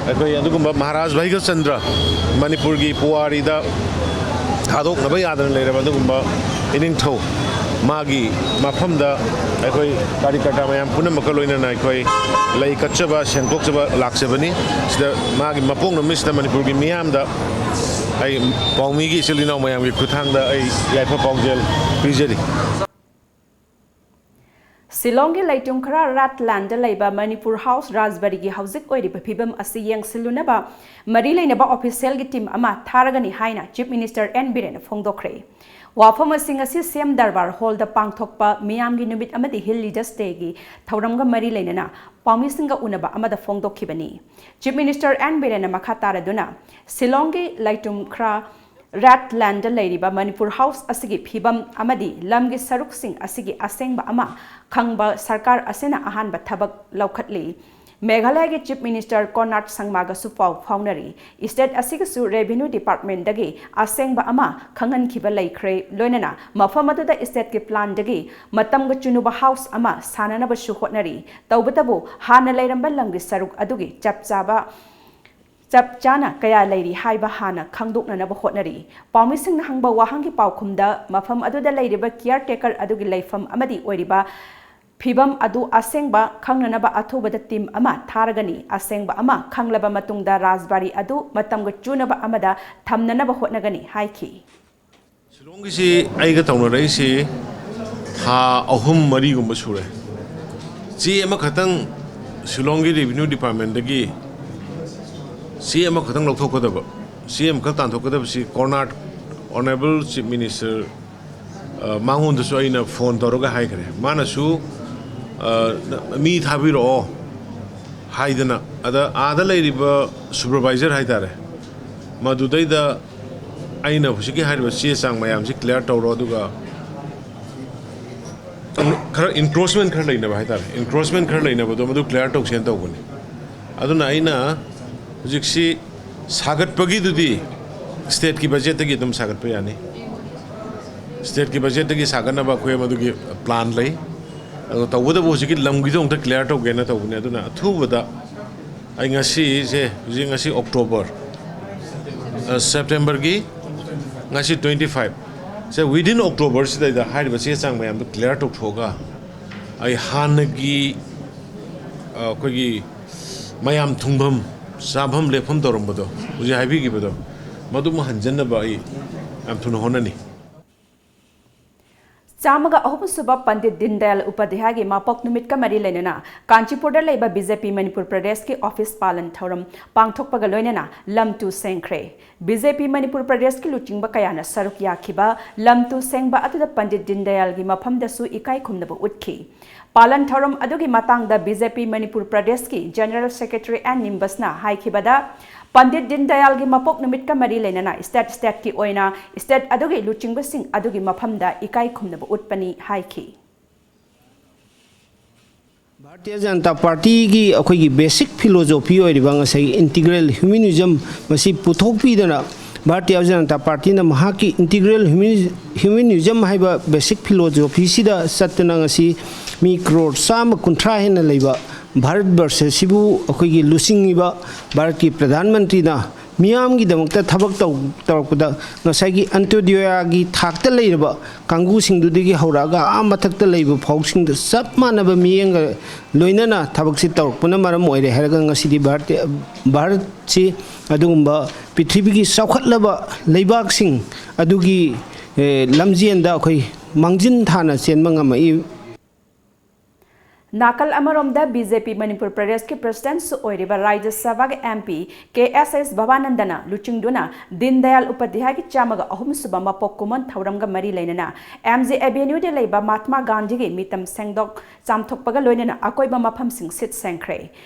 ꯑꯩꯈꯣꯏ ꯑꯗꯨꯒꯨꯝꯕ ꯃꯍꯥꯔꯥꯖ ꯚꯩꯒ꯭ꯌꯆꯟꯗ꯭ꯔ ꯃꯅꯤꯄꯨꯔꯒꯤ ꯄꯨꯋꯥꯔꯤꯗ ꯊꯥꯗꯣꯛꯅꯕ ꯌꯥꯗꯅ ꯂꯩꯔꯕ ꯑꯗꯨꯒꯨꯝꯕ ꯏꯅꯤꯡꯊꯧ ꯃꯥꯒꯤ ꯃꯐꯝꯗ ꯑꯩꯈꯣꯏ ꯀꯥꯔꯤꯀꯔꯇꯥ ꯃꯌꯥꯝ ꯄꯨꯝꯅꯃꯛꯀ ꯂꯣꯏꯅꯅ ꯑꯩꯈꯣꯏ ꯂꯩ ꯀꯠꯆꯕ, ꯁꯦꯡꯗꯣꯛꯆꯕ ꯂꯥꯛꯆꯕꯅꯤ꯫ ꯁꯤꯗ ꯃꯥꯒꯤ ꯃꯄꯣꯛ ꯅꯨꯃꯤꯠꯁꯤꯗ ꯃꯅꯤꯄꯨꯔꯒꯤ ꯃꯤꯌꯥꯝꯗ ꯑꯩ ꯄꯥꯎꯃꯤꯒꯤ ꯏꯆꯤꯜ ꯏꯅꯥꯎ ꯃꯌꯥꯝꯒꯤ ꯈꯨꯠꯊꯥꯡꯗ ꯑꯩ ꯌꯥꯏꯐ ꯄꯥꯎꯖꯦꯜ ꯄꯤꯖꯔꯤ꯫ ꯁꯤꯂꯣꯡꯒꯤ ꯂꯩꯇꯨꯝ ꯈꯔ ꯔꯥꯠꯂꯥꯟꯗ ꯂꯩꯕ ꯃꯅꯤꯄꯨꯔ ꯍꯥꯎꯁ ꯔꯥꯖꯕꯥꯔꯤꯒꯤ ꯍꯧꯖꯤꯛ ꯑꯣꯏꯔꯤꯕ ꯐꯤꯕꯝ ꯑꯁꯤ ꯌꯦꯡꯁꯤꯜꯂꯨꯅꯕ ꯃꯔꯤ ꯂꯩꯅꯕ ꯑꯣꯐꯤꯁꯤꯌꯦꯜꯒꯤ ꯇꯤꯝ ꯑꯃ ꯊꯥꯔꯒꯅꯤ ꯍꯥꯏꯅ ꯆꯤꯐ ꯃꯤꯅꯤꯁꯇꯔ ꯑꯦꯟ ꯕꯤꯔꯦꯟꯅ ꯐꯣꯡꯗꯣꯛꯈ꯭ꯔꯦ꯫ ꯋꯥꯐꯝ ꯑꯁꯤ ꯉꯁꯤ ꯁꯦꯝ ꯗꯔꯕꯥꯔ ꯍꯣꯜꯗ ꯄꯥꯡꯊꯣꯛꯄ ꯃꯤꯌꯥꯝꯒꯤ ꯅꯨꯃꯤꯠ ꯑꯃꯗꯤ ꯍꯤꯜ ꯂꯤꯗꯔꯁ ꯗꯦꯒꯤ ꯊꯧꯔꯝꯒ ꯃꯔꯤ ꯂꯩꯅꯅ ꯄꯥꯎꯃꯤꯁꯤꯡꯒ ꯎꯅꯕ ꯑꯃꯗ ꯐꯣꯡꯗꯣꯛꯈꯤꯕꯅꯤ꯫ ꯆꯤꯐ ꯃꯤꯅꯤꯁꯇꯔ ꯑꯦꯟ ꯕꯤꯔꯦꯟꯅ ꯃꯈꯥ ꯇꯥꯔꯗꯨꯅ ꯁꯤꯂꯣꯡꯒꯤ ꯂꯩꯇꯨꯝ ꯈꯔ ꯔꯥꯠꯂꯥꯟꯗ ꯂꯩꯔꯤꯕ ꯃꯅꯤꯄꯨꯔ ꯍꯥꯎꯁ ꯑꯁꯤꯒꯤ ꯐꯤꯕꯝ ꯑꯃꯗꯤ ꯂꯝꯒꯤ ꯁꯔꯨꯛꯁꯤꯡ ꯑꯁꯤꯒꯤ ꯑꯁꯦꯡꯕ ꯑꯃ ꯈꯪꯕ ꯁꯔꯀꯥꯔ ꯑꯁꯤꯅ ꯑꯍꯥꯟꯕ ꯊꯕꯛ ꯂꯧꯈꯠꯂꯤ꯫ ꯃꯦꯘꯥꯂꯌꯒꯤ Chief Minister Conrad ꯁꯪꯃꯥꯒꯁꯨ ꯄꯥꯎ ꯐꯥꯎꯅꯔꯤ꯫ State ꯑꯁꯤꯒꯁꯨ Revenue Departmentꯗꯒꯤ ꯑꯁꯦꯡꯕ ꯑꯃ ꯈꯪꯍꯟꯈꯤꯕ ꯂꯩꯈ꯭ꯔꯦ, ꯂꯣꯏꯅꯅ ꯃꯐꯝ ꯑꯗꯨꯗ stateꯀꯤ planꯗꯒꯤ ꯃꯇꯝꯒ ꯆꯨꯅꯕ house ꯑꯃ ꯁꯥꯅꯅꯕꯁꯨ ꯍꯣꯠꯅꯔꯤ꯫ ꯇꯧꯕꯇꯕꯨ ꯍꯥꯟꯅ ꯂꯩꯔꯝꯕ ꯂꯝꯒꯤ ꯁꯔꯨꯛ ꯑꯗꯨꯒꯤ ꯆꯞ ꯆꯥꯕ, ꯆꯞ ꯆꯥꯅ ꯀꯌꯥ ꯂꯩꯔꯤ ꯍꯥꯏꯕ ꯍꯥꯟꯅ ꯈꯪꯗꯣꯛꯅꯅꯕ ꯍꯣꯠꯅꯔꯤ꯫ ꯄꯥꯎꯃꯤꯁꯤꯡꯅ ꯍꯪꯕ ꯋꯥꯍꯪꯒꯤ ꯄꯥꯎꯈꯨꯝꯗ, ꯃꯐꯝ ꯑꯗꯨꯗ ꯂꯩꯔꯤꯕ caretaker ꯑꯗꯨꯒꯤ ꯂꯩꯐꯝ ꯑꯃꯗꯤ ꯑꯣꯏꯔꯤꯕ ꯐꯤꯕꯝ ꯑꯗꯨ ꯑꯁꯦꯡꯕ ꯈꯪꯅꯅꯕ ꯑꯊꯨꯕꯗ team ꯑꯃ ꯊꯥꯔꯒꯅꯤ꯫ ꯑꯁꯦꯡꯕ ꯑꯃ ꯈꯪꯂꯕ ꯃꯇꯨꯡꯗ ꯔꯥꯖꯕꯥꯔꯤ ꯑꯗꯨ ꯃꯇꯝꯒ ꯆꯨꯅꯕ ꯑꯃꯗ ꯊꯝꯅꯅꯕ ꯍꯣꯠꯅꯒꯅꯤ ꯍꯥꯏꯈꯤ꯫ ꯁꯤꯂꯣꯡꯒꯤꯁꯤ ꯑꯩꯒ ꯇꯧꯅꯔꯛꯏꯁꯤ ꯊꯥ ꯑꯍꯨꯝ ꯃꯔꯤꯒꯨꯝꯕ ꯁꯨꯔꯦ꯫ ꯆꯦ ꯑꯃꯈꯛꯇꯪ ꯁꯤꯂꯣꯡꯒꯤ Revenue Departmentꯗꯒꯤ ꯆꯦ ꯑꯃꯈꯛꯇꯪ ꯂꯧꯊꯣꯛꯀꯗꯕ, ꯆꯦ ꯑꯃꯈꯛ ꯇꯥꯟꯊꯣꯛꯀꯗꯕꯁꯤ ꯀꯣꯔꯅꯥꯠ Honourable Chief Minister, ꯑ, ꯃꯉꯣꯟꯗꯁꯨ ꯑꯩꯅ phone ꯇꯧꯔꯒ ꯍꯥꯏꯈ꯭ꯔꯦ꯫ ꯃꯥꯅꯁꯨ, ꯑ, "ꯃꯤ ꯊꯥꯕꯤꯔꯛꯑꯣ" ꯍꯥꯏꯗꯅ, ꯑꯗ ꯑꯥꯗ ꯂꯩꯔꯤꯕ supervisor ꯍꯥꯏꯇꯥꯔꯦ, ꯃꯗꯨꯗꯩꯗ ꯑꯩꯅ ꯍꯧꯖꯤꯛꯀꯤ ꯍꯥꯏꯔꯤꯕ ꯆꯦ ꯆꯥꯡ ꯃꯌꯥꯝꯁꯤ clear ꯇꯧꯔꯣ, ꯑꯗꯨꯒ ꯈꯔ encroachment ꯈꯔ ꯂꯩꯅꯕ ꯍꯥꯏꯇꯥꯔꯦ, encroachment ꯈꯔ ꯂꯩꯅꯕꯗꯣ ꯃꯗꯨ clear ꯇꯧꯁꯦꯅ ꯇꯧꯕꯅꯤ꯫ ꯑꯗꯨꯅ ꯑꯩꯅ ꯍꯧꯖꯤꯛꯁꯤ ꯁꯥꯒꯠꯄꯒꯤꯗꯨꯗꯤ stateꯀꯤ budgetꯇꯒꯤ ꯑꯗꯨꯝ ꯁꯥꯒꯠꯄ ꯌꯥꯅꯤ꯫ Stateꯀꯤ budgetꯇꯒꯤ ꯁꯥꯒꯠꯅꯕ ꯑꯩꯈꯣꯏ ꯃꯗꯨꯒꯤ plan ꯂꯩ꯫ ꯑꯗꯣ ꯇꯧꯕꯇꯕꯨ ꯍꯧꯖꯤꯛꯀꯤ ꯂꯝꯒꯤꯗꯣ ꯑꯃꯨꯛꯇ clear ꯇꯧꯒꯦꯅ ꯇꯧꯕꯅꯤ꯫ ꯑꯗꯨꯅ ꯑꯊꯨꯕꯗ ꯑꯩ ꯉꯁꯤꯁꯦ, ꯍꯧꯖꯤꯛ ꯉꯁꯤ October, ꯑ, Septemberꯒꯤ ꯉꯁꯤ twenty five ꯁꯦ, within Octoberꯁꯤꯗꯩꯗ ꯍꯥꯏꯔꯤꯕ ꯆꯦ ꯆꯥꯡ ꯃꯌꯥꯝꯗꯣ clear ꯇꯧꯊꯣꯛꯑꯒ ꯑꯩ ꯍꯥꯟꯅꯒꯤ, ꯑ, ꯑꯩꯈꯣꯏꯒꯤ ꯃꯌꯥꯝ ꯊꯨꯡꯐꯝ, ꯆꯥꯐꯝ, ꯂꯦꯛꯐꯝ ꯇꯧꯔꯝꯕꯗꯣ, ꯍꯧꯖꯤꯛ ꯍꯥꯏꯕꯤꯈꯤꯕꯗꯣ, ꯃꯗꯨꯃ ꯍꯟꯖꯟꯅꯕ ꯑꯩ ꯌꯥꯝ ꯊꯨꯅ ꯍꯣꯠꯅꯅꯤ꯫ ꯆꯥꯝꯃꯒ ꯑꯍꯨꯝ ꯁꯨꯕ ꯄꯟꯗꯤꯠ ꯗꯤꯟꯗꯌꯥꯜ ꯎꯄꯥꯙ꯭ꯌꯥꯌꯒꯤ ꯃꯄꯣꯛ ꯅꯨꯃꯤꯠꯀ ꯃꯔꯤ ꯂꯩꯅꯅ ꯀꯥꯟꯆꯤꯄꯨꯔꯗ ꯂꯩꯕ BJP ꯃꯅꯤꯄꯨꯔ ꯄ꯭ꯔꯗꯦꯁꯀꯤ office ꯄꯥꯂꯟ ꯊꯧꯔꯝ ꯄꯥꯡꯊꯣꯛꯄꯒ ꯂꯣꯏꯅꯅ ꯂꯝ ꯇꯨ ꯁꯦꯡꯈ꯭ꯔꯦ꯫ BJP ꯃꯅꯤꯄꯨꯔ ꯄ꯭ꯔꯗꯦꯁꯀꯤ ꯂꯨꯆꯤꯡꯕ ꯀꯌꯥꯅ ꯁꯔꯨꯛ ꯌꯥꯈꯤꯕ ꯂꯝ ꯇꯨ ꯁꯦꯡꯕ ꯑꯗꯨꯗ ꯄꯟꯗꯤꯠ ꯗꯤꯟꯗꯌꯥꯜꯒꯤ ꯃꯐꯝꯗꯁꯨ ꯏꯀꯥꯏ ꯈꯨꯝꯅꯕ ꯎꯠꯈꯤ꯫ ꯄꯥꯂꯟ ꯊꯧꯔꯝ ꯑꯗꯨꯒꯤ ꯃꯇꯥꯡꯗ BJP ꯃꯅꯤꯄꯨꯔ ꯄ꯭ꯔꯗꯦꯁꯀꯤ General Secretary ꯑꯦꯟ ꯅꯤꯝꯕꯁꯅ ꯍꯥꯏꯈꯤꯕꯗ, ꯄꯟꯗꯤꯠ ꯗꯤꯟꯗꯌꯥꯜꯒꯤ ꯃꯄꯣꯛ ꯅꯨꯃꯤꯠꯀ ꯃꯔꯤ ꯂꯩꯅꯅ state stateꯀꯤ ꯑꯣꯏꯅ state ꯑꯗꯨꯒꯤ ꯂꯨꯆꯤꯡꯕꯁꯤꯡ ꯑꯗꯨꯒꯤ ꯃꯐꯝꯗ ꯏꯀꯥꯏ ꯈꯨꯝꯅꯕ ꯎꯠꯄꯅꯤ ꯍꯥꯏꯈꯤ꯫ ꯚꯥꯔꯇꯤꯌ ꯖꯅꯇꯥ ꯄꯥꯔꯇꯤꯒꯤ ꯑꯩꯈꯣꯏꯒꯤ ꯕꯦꯁꯤꯛ ꯐꯤꯂꯣꯖꯣꯐꯤ ꯑꯣꯏꯔꯤꯕ ꯉꯁꯥꯏꯒꯤ ꯏꯟꯇꯤꯒ꯭ꯔꯦꯜ ꯍ꯭ꯌꯨꯃꯦꯅꯤꯖꯝ, ꯃꯁꯤ ꯄꯨꯊꯣꯛꯄꯤꯗꯅ ꯚꯥꯔꯇꯤꯌ ꯖꯅꯇꯥ ꯄꯥꯔꯇꯤꯅ ꯃꯍꯥꯛꯀꯤ ꯏꯟꯇꯤꯒ꯭ꯔꯦꯜ ꯍ꯭ꯌꯨꯃꯦꯅꯤꯖꯝ ꯍꯥꯏꯕ ꯕꯦꯁꯤꯛ ꯐꯤꯂꯣꯖꯣꯐꯤꯁꯤꯗ ꯆꯠꯇꯨꯅ ꯉꯁꯤ ꯃꯤ ꯀ꯭ꯔꯣꯔ ꯆꯥꯝꯃ ꯀꯨꯟꯊ꯭ꯔꯥ ꯍꯦꯟꯅ ꯂꯩꯕ ꯚꯥꯔꯠ ꯕꯔꯁ ꯑꯁꯤꯕꯨ ꯑꯩꯈꯣꯏꯒꯤ ꯂꯨꯆꯤꯡꯉꯤꯕ ꯚꯥꯔꯠꯀꯤ ꯄ꯭ꯔꯙꯥꯟ ꯃꯟꯇ꯭ꯔꯤꯅ ꯃꯤꯌꯥꯝꯒꯤꯗꯃꯛꯇ ꯊꯕꯛ ꯇꯧ-, ꯇꯧꯔꯛꯄꯗ ꯉꯁꯥꯏꯒꯤ ꯑꯟꯇꯣꯗ꯭ꯌꯣꯌꯥꯒꯤ ꯊꯥꯛꯇ ꯂꯩꯔꯕ ꯀꯥꯡꯕꯨꯁꯤꯡꯗꯨꯗꯒꯤ ꯍꯧꯔꯛꯑꯒ ꯑꯥ ꯃꯊꯛꯇ ꯂꯩꯕ ꯐꯥꯎꯁꯤꯡꯗ ꯆꯞ ꯃꯥꯟꯅꯕ ꯃꯤꯠꯌꯦꯡꯒ ꯂꯣꯏꯅꯅ ꯊꯕꯛꯁꯤ ꯇꯧꯔꯛꯄꯅ ꯃꯔꯝ ꯑꯣꯏꯔꯦ ꯍꯥꯏꯔꯒ ꯉꯁꯤꯗꯤ ꯚꯥꯔꯠ, ꯚꯥꯔꯠꯁꯤ ꯑꯗꯨꯒꯨꯝꯕ ꯄ꯭ꯔꯤꯊꯤꯕꯤꯒꯤ ꯆꯥꯎꯈꯠꯂꯕ ꯂꯩꯕꯥꯛꯁꯤꯡ ꯑꯗꯨꯒꯤ, ꯑꯦ, ꯂꯝꯖꯦꯟꯗ ꯑꯩꯈꯣꯏ ꯃꯥꯡꯖꯤꯟ ꯊꯥꯅ ꯆꯦꯟꯕ ꯉꯝꯃꯛꯏ꯫ ꯅꯥꯀꯜ ꯑꯃꯔꯣꯝꯗ ꯕꯤ ꯖꯦ ꯄꯤ ꯃꯅꯤꯄꯨꯔ ꯄ꯭ꯔꯗꯦꯁꯀꯤ ꯄ꯭ꯔꯁꯤꯗꯦꯟꯠꯁꯨ ꯑꯣꯏꯔꯤꯕ ꯔꯥꯖ꯭ꯌ ꯁꯚꯥꯒꯤ ꯑꯦꯝ ꯄꯤ ꯀꯦ ꯑꯦꯁ ꯑꯦꯁ ꯚꯕꯥꯅꯟꯗꯅ ꯂꯨꯆꯤꯡꯗꯨꯅ ꯗꯤꯟ ꯗꯌꯥꯜ ꯎꯄꯥꯙ꯭ꯌꯥꯌꯒꯤ ꯆꯥꯝꯃꯒ ꯑꯍꯨꯝ ꯁꯨꯕ ꯃꯄꯣꯛ ꯀꯨꯝꯑꯣꯟ ꯊꯧꯔꯝꯒ ꯃꯔꯤ ꯂꯩꯅꯅ ꯑꯦꯝ ꯖꯤ ꯑꯦꯚꯦꯅ꯭ꯌꯨꯗ ꯂꯩꯕ ꯃꯍꯥꯠꯃꯥ ꯒꯥꯟꯙꯤꯒꯤ ꯃꯤꯇꯝ ꯁꯦꯡꯗꯣꯛ ꯆꯥꯝꯊꯣꯛꯄꯒ ꯂꯣꯏꯅꯅ ꯑꯀꯣꯏꯕ ꯃꯐꯝꯁꯤꯡ ꯁꯤꯠ ꯁꯦꯡꯈ꯭ꯔꯦ꯫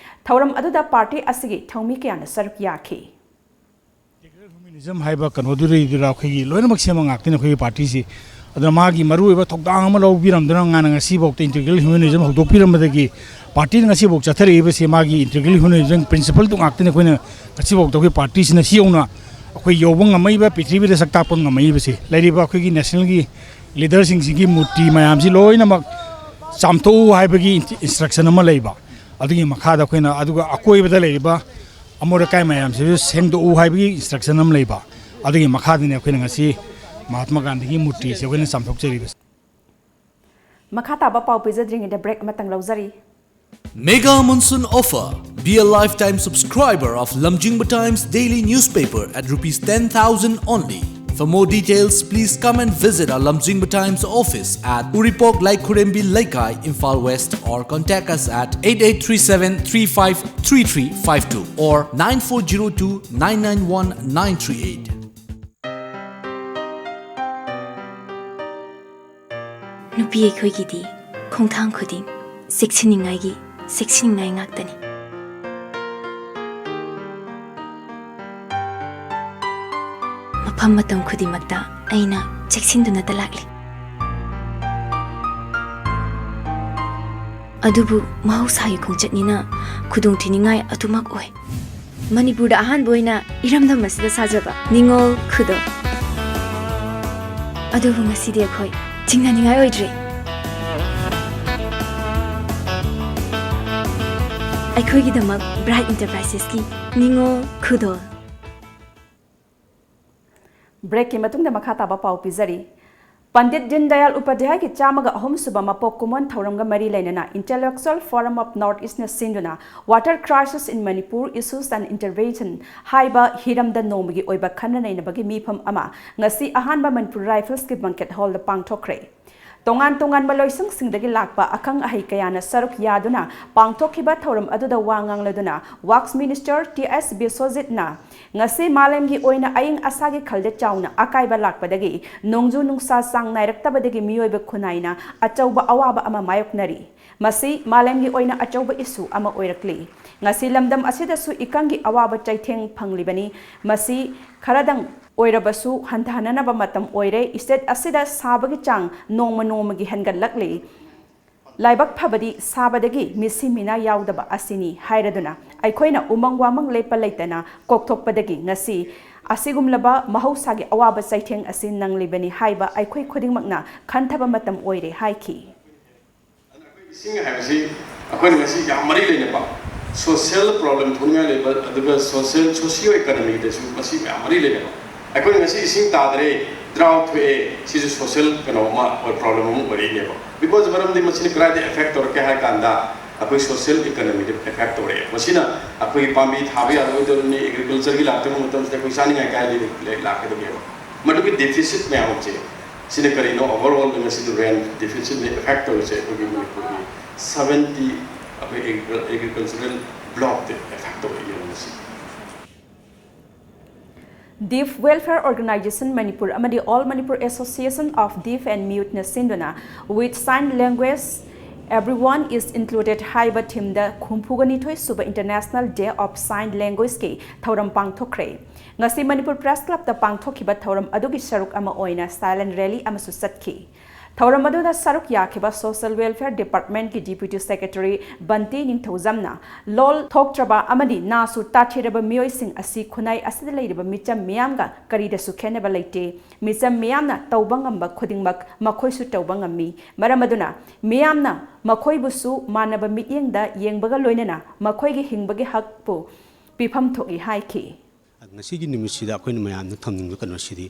ꯊꯧꯔꯝ ꯑꯗꯨꯗ ꯄꯥꯔꯇꯤ ꯑꯁꯤꯒꯤ ꯊꯧꯃꯤ ꯀꯌꯥꯅ ꯁꯔꯨꯛ ꯌꯥꯈꯤ꯫ ꯏꯟꯇꯤꯒ꯭ꯔꯦꯜ ꯍ꯭ꯌꯨꯃꯦꯅꯤꯖꯝ ꯍꯥꯏꯕ ꯀꯩꯅꯣꯗꯨꯗꯩꯗꯨꯗ ꯑꯩꯈꯣꯏꯒꯤ ꯂꯣꯏꯅꯃꯛ ꯁꯦꯝꯕ ꯉꯥꯛꯇꯅꯤ ꯑꯩꯈꯣꯏꯒꯤ ꯄꯥꯔꯇꯤꯁꯤ꯫ ꯑꯗꯨꯅ ꯃꯥꯒꯤ ꯃꯔꯨꯑꯣꯏꯕ ꯊꯧꯗꯥꯡ ꯑꯃ ꯂꯧꯕꯤꯔꯝꯗꯨꯅ ꯉꯥꯅ ꯉꯁꯤꯐꯥꯎꯗ ꯏꯟꯇꯤꯒ꯭ꯔꯦꯜ ꯍ꯭ꯌꯨꯃꯦꯅꯤꯖꯝ ꯍꯧꯗꯣꯛꯄꯤꯔꯝꯕꯗꯒꯤ ꯄꯥꯔꯇꯤꯅ ꯉꯁꯤꯐꯥꯎ ꯆꯠꯊꯔꯛꯏꯕꯁꯤ ꯃꯥꯒꯤ ꯏꯟꯇꯤꯒ꯭ꯔꯦꯜ ꯍ꯭ꯌꯨꯃꯦꯅꯤꯖꯝ ꯄ꯭ꯔꯤꯟꯁꯤꯄꯜꯗꯨ ꯉꯥꯛꯇꯅꯤ ꯑꯩꯈꯣꯏꯅ ꯉꯁꯤꯐꯥꯎꯗ ꯑꯩꯈꯣꯏ ꯄꯥꯔꯇꯤꯁꯤꯅ ꯁꯤ ꯌꯧꯅ ꯑꯩꯈꯣꯏ ꯌꯧꯕ ꯉꯝꯃꯛꯏꯕ, ꯄ꯭ꯔꯤꯊꯤꯕꯤꯗ ꯁꯛ ꯇꯥꯛꯄ ꯉꯝꯃꯛꯏꯕꯁꯤ꯫ ꯂꯩꯔꯤꯕ ꯑꯩꯈꯣꯏꯒꯤ ꯅꯦꯁꯅꯦꯜꯒꯤ ꯂꯤꯗꯔꯁꯤꯡꯁꯤꯒꯤ ꯃꯨꯔꯇꯤ ꯃꯌꯥꯝꯁꯤ ꯂꯣꯏꯅꯃꯛ ꯆꯥꯝꯊꯣꯛꯎ ꯍꯥꯏꯕꯒꯤ ꯏꯟꯁꯇ꯭ꯔꯛꯁꯟ ꯑꯃ ꯂꯩꯕ, ꯑꯗꯨꯒꯤ ꯃꯈꯥꯗ ꯑꯩꯈꯣꯏꯅ ꯑꯗꯨꯒ ꯑꯀꯣꯏꯕꯗ ꯂꯩꯔꯤꯕ ꯑꯃꯣꯠ ꯑꯀꯥꯏ ꯃꯌꯥꯝꯁꯤꯁꯨ ꯁꯦꯡꯗꯣꯛꯎ ꯍꯥꯏꯕꯒꯤ ꯏꯟꯁꯇ꯭ꯔꯛꯁꯟ ꯑꯃ ꯂꯩꯕ꯫ ꯑꯗꯨꯒꯤ ꯃꯈꯥꯗꯅꯤ ꯑꯩꯈꯣꯏꯅ ꯉꯁꯤ ꯃꯍꯥꯠꯃꯥ ꯒꯥꯟꯙꯤꯒꯤ ꯃꯨꯔꯇꯤꯁꯦ ꯑꯩꯈꯣꯏꯅ ꯆꯥꯝꯊꯣꯛꯆꯔꯤꯕꯁꯦ꯫ ꯃꯈꯥ ꯇꯥꯕ ꯄꯥꯎ ꯄꯤꯖꯗ꯭ꯔꯤꯉꯩꯗ ꯕ꯭ꯔꯦꯛ ꯑꯃꯇꯪ ꯂꯧꯖꯔꯤ꯫ Mega Monsoon Offer. Be a lifetime subscriber of Lamjingba Times daily newspaper at rupees ten thousand only. For more details, please come and visit our Lamjingba Times office at Uripok Laikhurembi Leikai, Imphal West, or contact us at eight eight three seven three five three three five two or nine four zero two nine nine one nine three eight. ꯅꯨꯄꯤ ꯑꯩꯈꯣꯏꯒꯤꯗꯤ ꯈꯣꯡꯊꯥꯡ ꯈꯨꯗꯤꯡ ꯆꯦꯛꯁꯤꯟꯅꯤꯡꯉꯥꯏꯒꯤ ꯆꯦꯛꯁꯤꯟꯅꯤꯡꯉꯥꯏ ꯉꯥꯛꯇꯅꯤ꯫ ꯃꯐꯝ ꯃꯇꯝ ꯈꯨꯗꯤꯡꯃꯛꯇ ꯑꯩꯅ ꯆꯦꯛꯁꯤꯟꯗꯨꯅꯇ ꯂꯥꯛꯂꯤ꯫ ꯑꯗꯨꯕꯨ ꯃꯍꯧꯁꯥꯒꯤ ꯈꯣꯡꯆꯠꯅꯤꯅ ꯈꯨꯗꯣꯡꯊꯤꯅꯤꯡꯉꯥꯏ ꯑꯗꯨꯃꯛ ꯑꯣꯏ꯫ ꯃꯅꯤꯄꯨꯔꯗ ꯑꯍꯥꯟꯕ ꯑꯣꯏꯅ ꯏꯔꯝꯗꯝ ꯑꯁꯤꯗ ꯁꯥꯖꯕ ꯅꯤꯉꯣꯜ ꯈꯨꯗꯣꯜ꯫ ꯑꯗꯨꯕꯨ ꯉꯁꯤꯗꯤ ꯑꯩꯈꯣꯏ ꯆꯤꯡꯅꯅꯤꯡꯉꯥꯏ ꯑꯣꯏꯗ꯭ꯔꯦ꯫ ꯑꯩꯈꯣꯏꯒꯤꯗꯃꯛ ꯕ꯭ꯔꯥꯏꯠ ꯏꯟꯇꯔꯄ꯭ꯔꯥꯏꯁꯦꯁꯀꯤ ꯅꯤꯉꯣꯜ ꯈꯨꯗꯣꯜ꯫ ꯕ꯭ꯔꯦꯛꯀꯤ ꯃꯇꯨꯡꯗ ꯃꯈꯥ ꯇꯥꯕ ꯄꯥꯎ ꯄꯤꯖꯔꯤ꯫ ꯄꯟꯗꯤꯠ ꯗꯤꯟ ꯗꯌꯥꯜ ꯎꯄꯥꯙ꯭ꯌꯥꯌꯒꯤ ꯆꯥꯝꯃꯒ ꯑꯍꯨꯝ ꯁꯨꯕ ꯃꯄꯣꯛ ꯀꯨꯝꯑꯣꯟ ꯊꯧꯔꯝꯒ ꯃꯔꯤ ꯂꯩꯅꯅ Intellectual Forum of North Eastꯅ ꯁꯤꯟꯗꯨꯅ Water Crisis in Manipur, Issues and Intervention ꯍꯥꯏꯕ ꯍꯤꯔꯝꯗ ꯅꯣꯡꯃꯒꯤ ꯑꯣꯏꯕ ꯈꯟꯅ ꯅꯩꯅꯕꯒꯤ ꯃꯤꯐꯝ ꯑꯃ ꯉꯁꯤ ꯑꯍꯥꯟꯕ ꯃꯅꯤꯄꯨꯔ ꯔꯥꯏꯐꯜꯁꯀꯤ ꯕꯪꯀꯦꯠ ꯍꯣꯜꯗ ꯄꯥꯡꯊꯣꯛꯈ꯭ꯔꯦ꯫ ꯇꯣꯉꯥꯟ ꯇꯣꯉꯥꯟꯕ ꯂꯣꯏꯁꯪꯁꯤꯡꯗꯒꯤ ꯂꯥꯛꯄ ꯑꯈꯪ ꯑꯍꯩ ꯀꯌꯥꯅ ꯁꯔꯨꯛ ꯌꯥꯗꯨꯅ ꯄꯥꯡꯊꯣꯛꯈꯤꯕ ꯊꯧꯔꯝ ꯑꯗꯨꯗ ꯋꯥ ꯉꯥꯡꯂꯗꯨꯅ Works Minister T S ꯕꯤꯁ꯭ꯋꯖꯤꯠꯅ ꯉꯁꯤ ꯃꯥꯂꯦꯝꯒꯤ ꯑꯣꯏꯅ ꯑꯏꯪ ꯑꯁꯥꯒꯤ ꯈꯜꯗ ꯆꯥꯎꯅ ꯑꯀꯥꯏꯕ ꯂꯥꯛꯄꯗꯒꯤ ꯅꯣꯡꯖꯨ ꯅꯨꯡꯁꯥ ꯆꯥꯡ ꯅꯥꯏꯔꯛꯇꯕꯗꯒꯤ ꯃꯤꯑꯣꯏꯕ ꯈꯨꯟꯅꯥꯏꯅ ꯑꯆꯧꯕ ꯑꯋꯥꯕ ꯑꯃ ꯃꯥꯌꯣꯛꯅꯔꯤ꯫ ꯃꯁꯤ ꯃꯥꯂꯦꯝꯒꯤ ꯑꯣꯏꯅ ꯑꯆꯧꯕ ꯏꯁꯨ ꯑꯃ ꯑꯣꯏꯔꯛꯂꯤ꯫ ꯉꯁꯤ ꯂꯝꯗꯝ ꯑꯁꯤꯗꯁꯨ ꯏꯀꯪꯒꯤ ꯑꯋꯥꯕ ꯆꯩꯊꯦꯡ ꯐꯪꯂꯤꯕꯅꯤ꯫ ꯃꯁꯤ ꯈꯔꯗꯪ ꯑꯣꯏꯔꯕꯁꯨ ꯍꯟꯊꯍꯟꯅꯅꯕ ꯃꯇꯝ ꯑꯣꯏꯔꯦ꯫ ꯏꯁꯇꯦꯠ ꯑꯁꯤꯗ ꯁꯥꯕꯒꯤ ꯆꯥꯡ ꯅꯣꯡꯃ ꯅꯣꯡꯃꯒꯤ ꯍꯦꯟꯒꯠꯂꯛꯂꯤ꯫ ꯂꯥꯏꯕꯛ ꯐꯕꯗꯤ ꯁꯥꯕꯗꯒꯤ ꯃꯤꯁꯤ ꯃꯤꯅꯥ ꯌꯥꯎꯗꯕ ꯑꯁꯤꯅꯤ ꯍꯥꯏꯔꯗꯨꯅ ꯑꯩꯈꯣꯏꯅ ꯎꯃꯪ ꯋꯥꯃꯪ ꯂꯦꯞꯄ ꯂꯩꯇꯅ ꯀꯣꯛꯊꯣꯛꯄꯗꯒꯤ ꯉꯁꯤ ꯑꯁꯤꯒꯨꯝꯂꯕ ꯃꯍꯧꯁꯥꯒꯤ ꯑꯋꯥꯕ ꯆꯩꯊꯦꯡ ꯑꯁꯤ ꯅꯪꯂꯤꯕꯅꯤ ꯍꯥꯏꯕ ꯑꯩꯈꯣꯏ ꯈꯨꯗꯤꯡꯃꯛꯅ ꯈꯟꯊꯕ ꯃꯇꯝ ꯑꯣꯏꯔꯦ ꯍꯥꯏꯈꯤ꯫ ꯏꯁꯤꯡ ꯍꯥꯏꯕꯁꯤ ꯑꯩꯈꯣꯏꯅ ꯉꯁꯤ ꯌꯥꯝ ꯃꯔꯤ ꯂꯩꯅꯕ social problem ꯊꯣꯛꯅꯤꯡꯉꯥꯏ ꯂꯩꯕ, ꯑꯗꯨꯒ social socio economyꯗꯁꯨ ꯃꯁꯤ ꯃꯌꯥꯝ ꯃꯔꯤ ꯂꯩꯅꯕ꯫ ꯑꯩꯈꯣꯏꯅ ꯉꯁꯤ ꯏꯁꯤꯡ ꯇꯥꯗ꯭ꯔꯦ, drought ꯊꯣꯛꯑꯦ, ꯁꯤꯁꯨ social ꯀꯩꯅꯣ ꯑꯃ ꯑꯣꯏ, problem ꯑꯃ ꯑꯣꯏꯔꯛꯏꯅꯦꯕ꯫ Because ꯃꯔꯝꯗꯤ ꯃꯁꯤꯅ ꯀꯗꯥꯏꯗ effect ꯇꯧꯔꯛꯀꯦ ꯍꯥꯏ ꯀꯥꯟꯗ ꯑꯩꯈꯣꯏ social economyꯗ effect ꯇꯧꯔꯛꯑꯦ꯫ ꯃꯁꯤꯅ ꯑꯩꯈꯣꯏꯒꯤ ꯄꯥꯝꯕꯤ ꯊꯥꯕ ꯌꯥꯔꯣꯏꯗꯧꯔꯤꯅꯤ, agricultureꯒꯤ ꯂꯥꯛꯇꯕ ꯃꯇꯝꯁꯤꯗ ꯑꯩꯈꯣꯏ ꯆꯥꯅꯤꯡꯉꯥꯏ ꯀꯥꯏꯗꯒꯤ ꯂꯥꯛꯀꯗꯒꯦꯕ? ꯃꯗꯨꯒꯤ deficit ꯃꯌꯥꯝ ꯑꯁꯦ ꯁꯤꯅ ꯀꯔꯤꯅꯣ? Overall ꯉꯁꯤꯗꯤ rain deficitꯅ effect ꯇꯧꯔꯤꯁꯦ ꯑꯩꯈꯣꯏꯒꯤ ꯃꯅꯤꯄꯨꯔꯒꯤ seventy ꯑꯩꯈꯣꯏ agricultural blockꯇ effect ꯇꯧꯔꯛꯏꯅꯦꯕ ꯉꯁꯤ꯫ Deaf Welfare Organisation Manipur ꯑꯃꯗꯤ All Manipur Association of Deaf and Muteꯅ ꯁꯤꯟꯗꯨꯅ With Sign Language Everyone is Included ꯍꯥꯏꯕ themeꯗ ꯍꯨꯝꯐꯨꯒ ꯅꯤꯊꯣꯏ ꯁꯨꯕ International Day of Sign Languageꯊꯧꯔꯝ ꯄꯥꯡꯊꯣꯛꯈ꯭ꯔꯦ꯫ ꯉꯁꯤ ꯃꯅꯤꯄꯨꯔ Press Clubꯇ ꯄꯥꯡꯊꯣꯛꯈꯤꯕ ꯊꯧꯔꯝ ꯑꯗꯨꯒꯤ ꯁꯔꯨꯛ ꯑꯃ ꯑꯣꯏꯅ silent rally ꯑꯃꯁꯨ ꯆꯠꯈꯤ꯫ ꯊꯧꯔꯝ ꯑꯗꯨꯗ ꯁꯔꯨꯛ ꯌꯥꯈꯤꯕ Social Welfare Department ꯀꯤ Deputy Secretary ꯕꯟꯇꯤ ꯅꯤꯡꯊꯧꯖꯝꯅ ꯂꯣꯜ ꯊꯣꯛꯇ꯭ꯔꯕ ꯑꯃꯗꯤ ꯅꯥꯁꯨ ꯇꯥꯊꯤꯔꯕ ꯃꯤꯑꯣꯏꯁꯤꯡ ꯑꯁꯤ ꯈꯨꯟꯅꯥꯏ ꯑꯁꯤꯗ ꯂꯩꯔꯤꯕ ꯃꯤꯆꯝ ꯃꯤꯌꯥꯝꯒ ꯀꯔꯤꯗꯁꯨ ꯈꯦꯟꯅꯕ ꯂꯩꯇꯦ꯫ ꯃꯤꯆꯝ ꯃꯤꯌꯥꯝꯅ ꯇꯧꯕ ꯉꯝꯕ ꯈꯨꯗꯤꯡꯃꯛ ꯃꯈꯣꯏꯁꯨ ꯇꯧꯕ ꯉꯝꯃꯤ꯫ ꯃꯔꯝ ꯑꯗꯨꯅ ꯃꯤꯌꯥꯝꯅ ꯃꯈꯣꯏꯕꯨꯁꯨ ꯃꯥꯟꯅꯕ ꯃꯤꯠꯌꯦꯡꯗ ꯌꯦꯡꯕꯒ ꯂꯣꯏꯅꯅ ꯃꯈꯣꯏꯒꯤ ꯍꯤꯡꯕꯒꯤ ꯍꯛꯄꯨ ꯄꯤꯐꯝ ꯊꯣꯛꯏ ꯍꯥꯏꯈꯤ꯫ ꯉꯁꯤꯒꯤ ꯅꯨꯃꯤꯠꯁꯤꯗ ꯑꯩꯈꯣꯏꯅ ꯃꯌꯥꯝꯗ ꯊꯝꯅꯤꯡꯕ ꯀꯩꯅꯣꯁꯤꯗꯤ,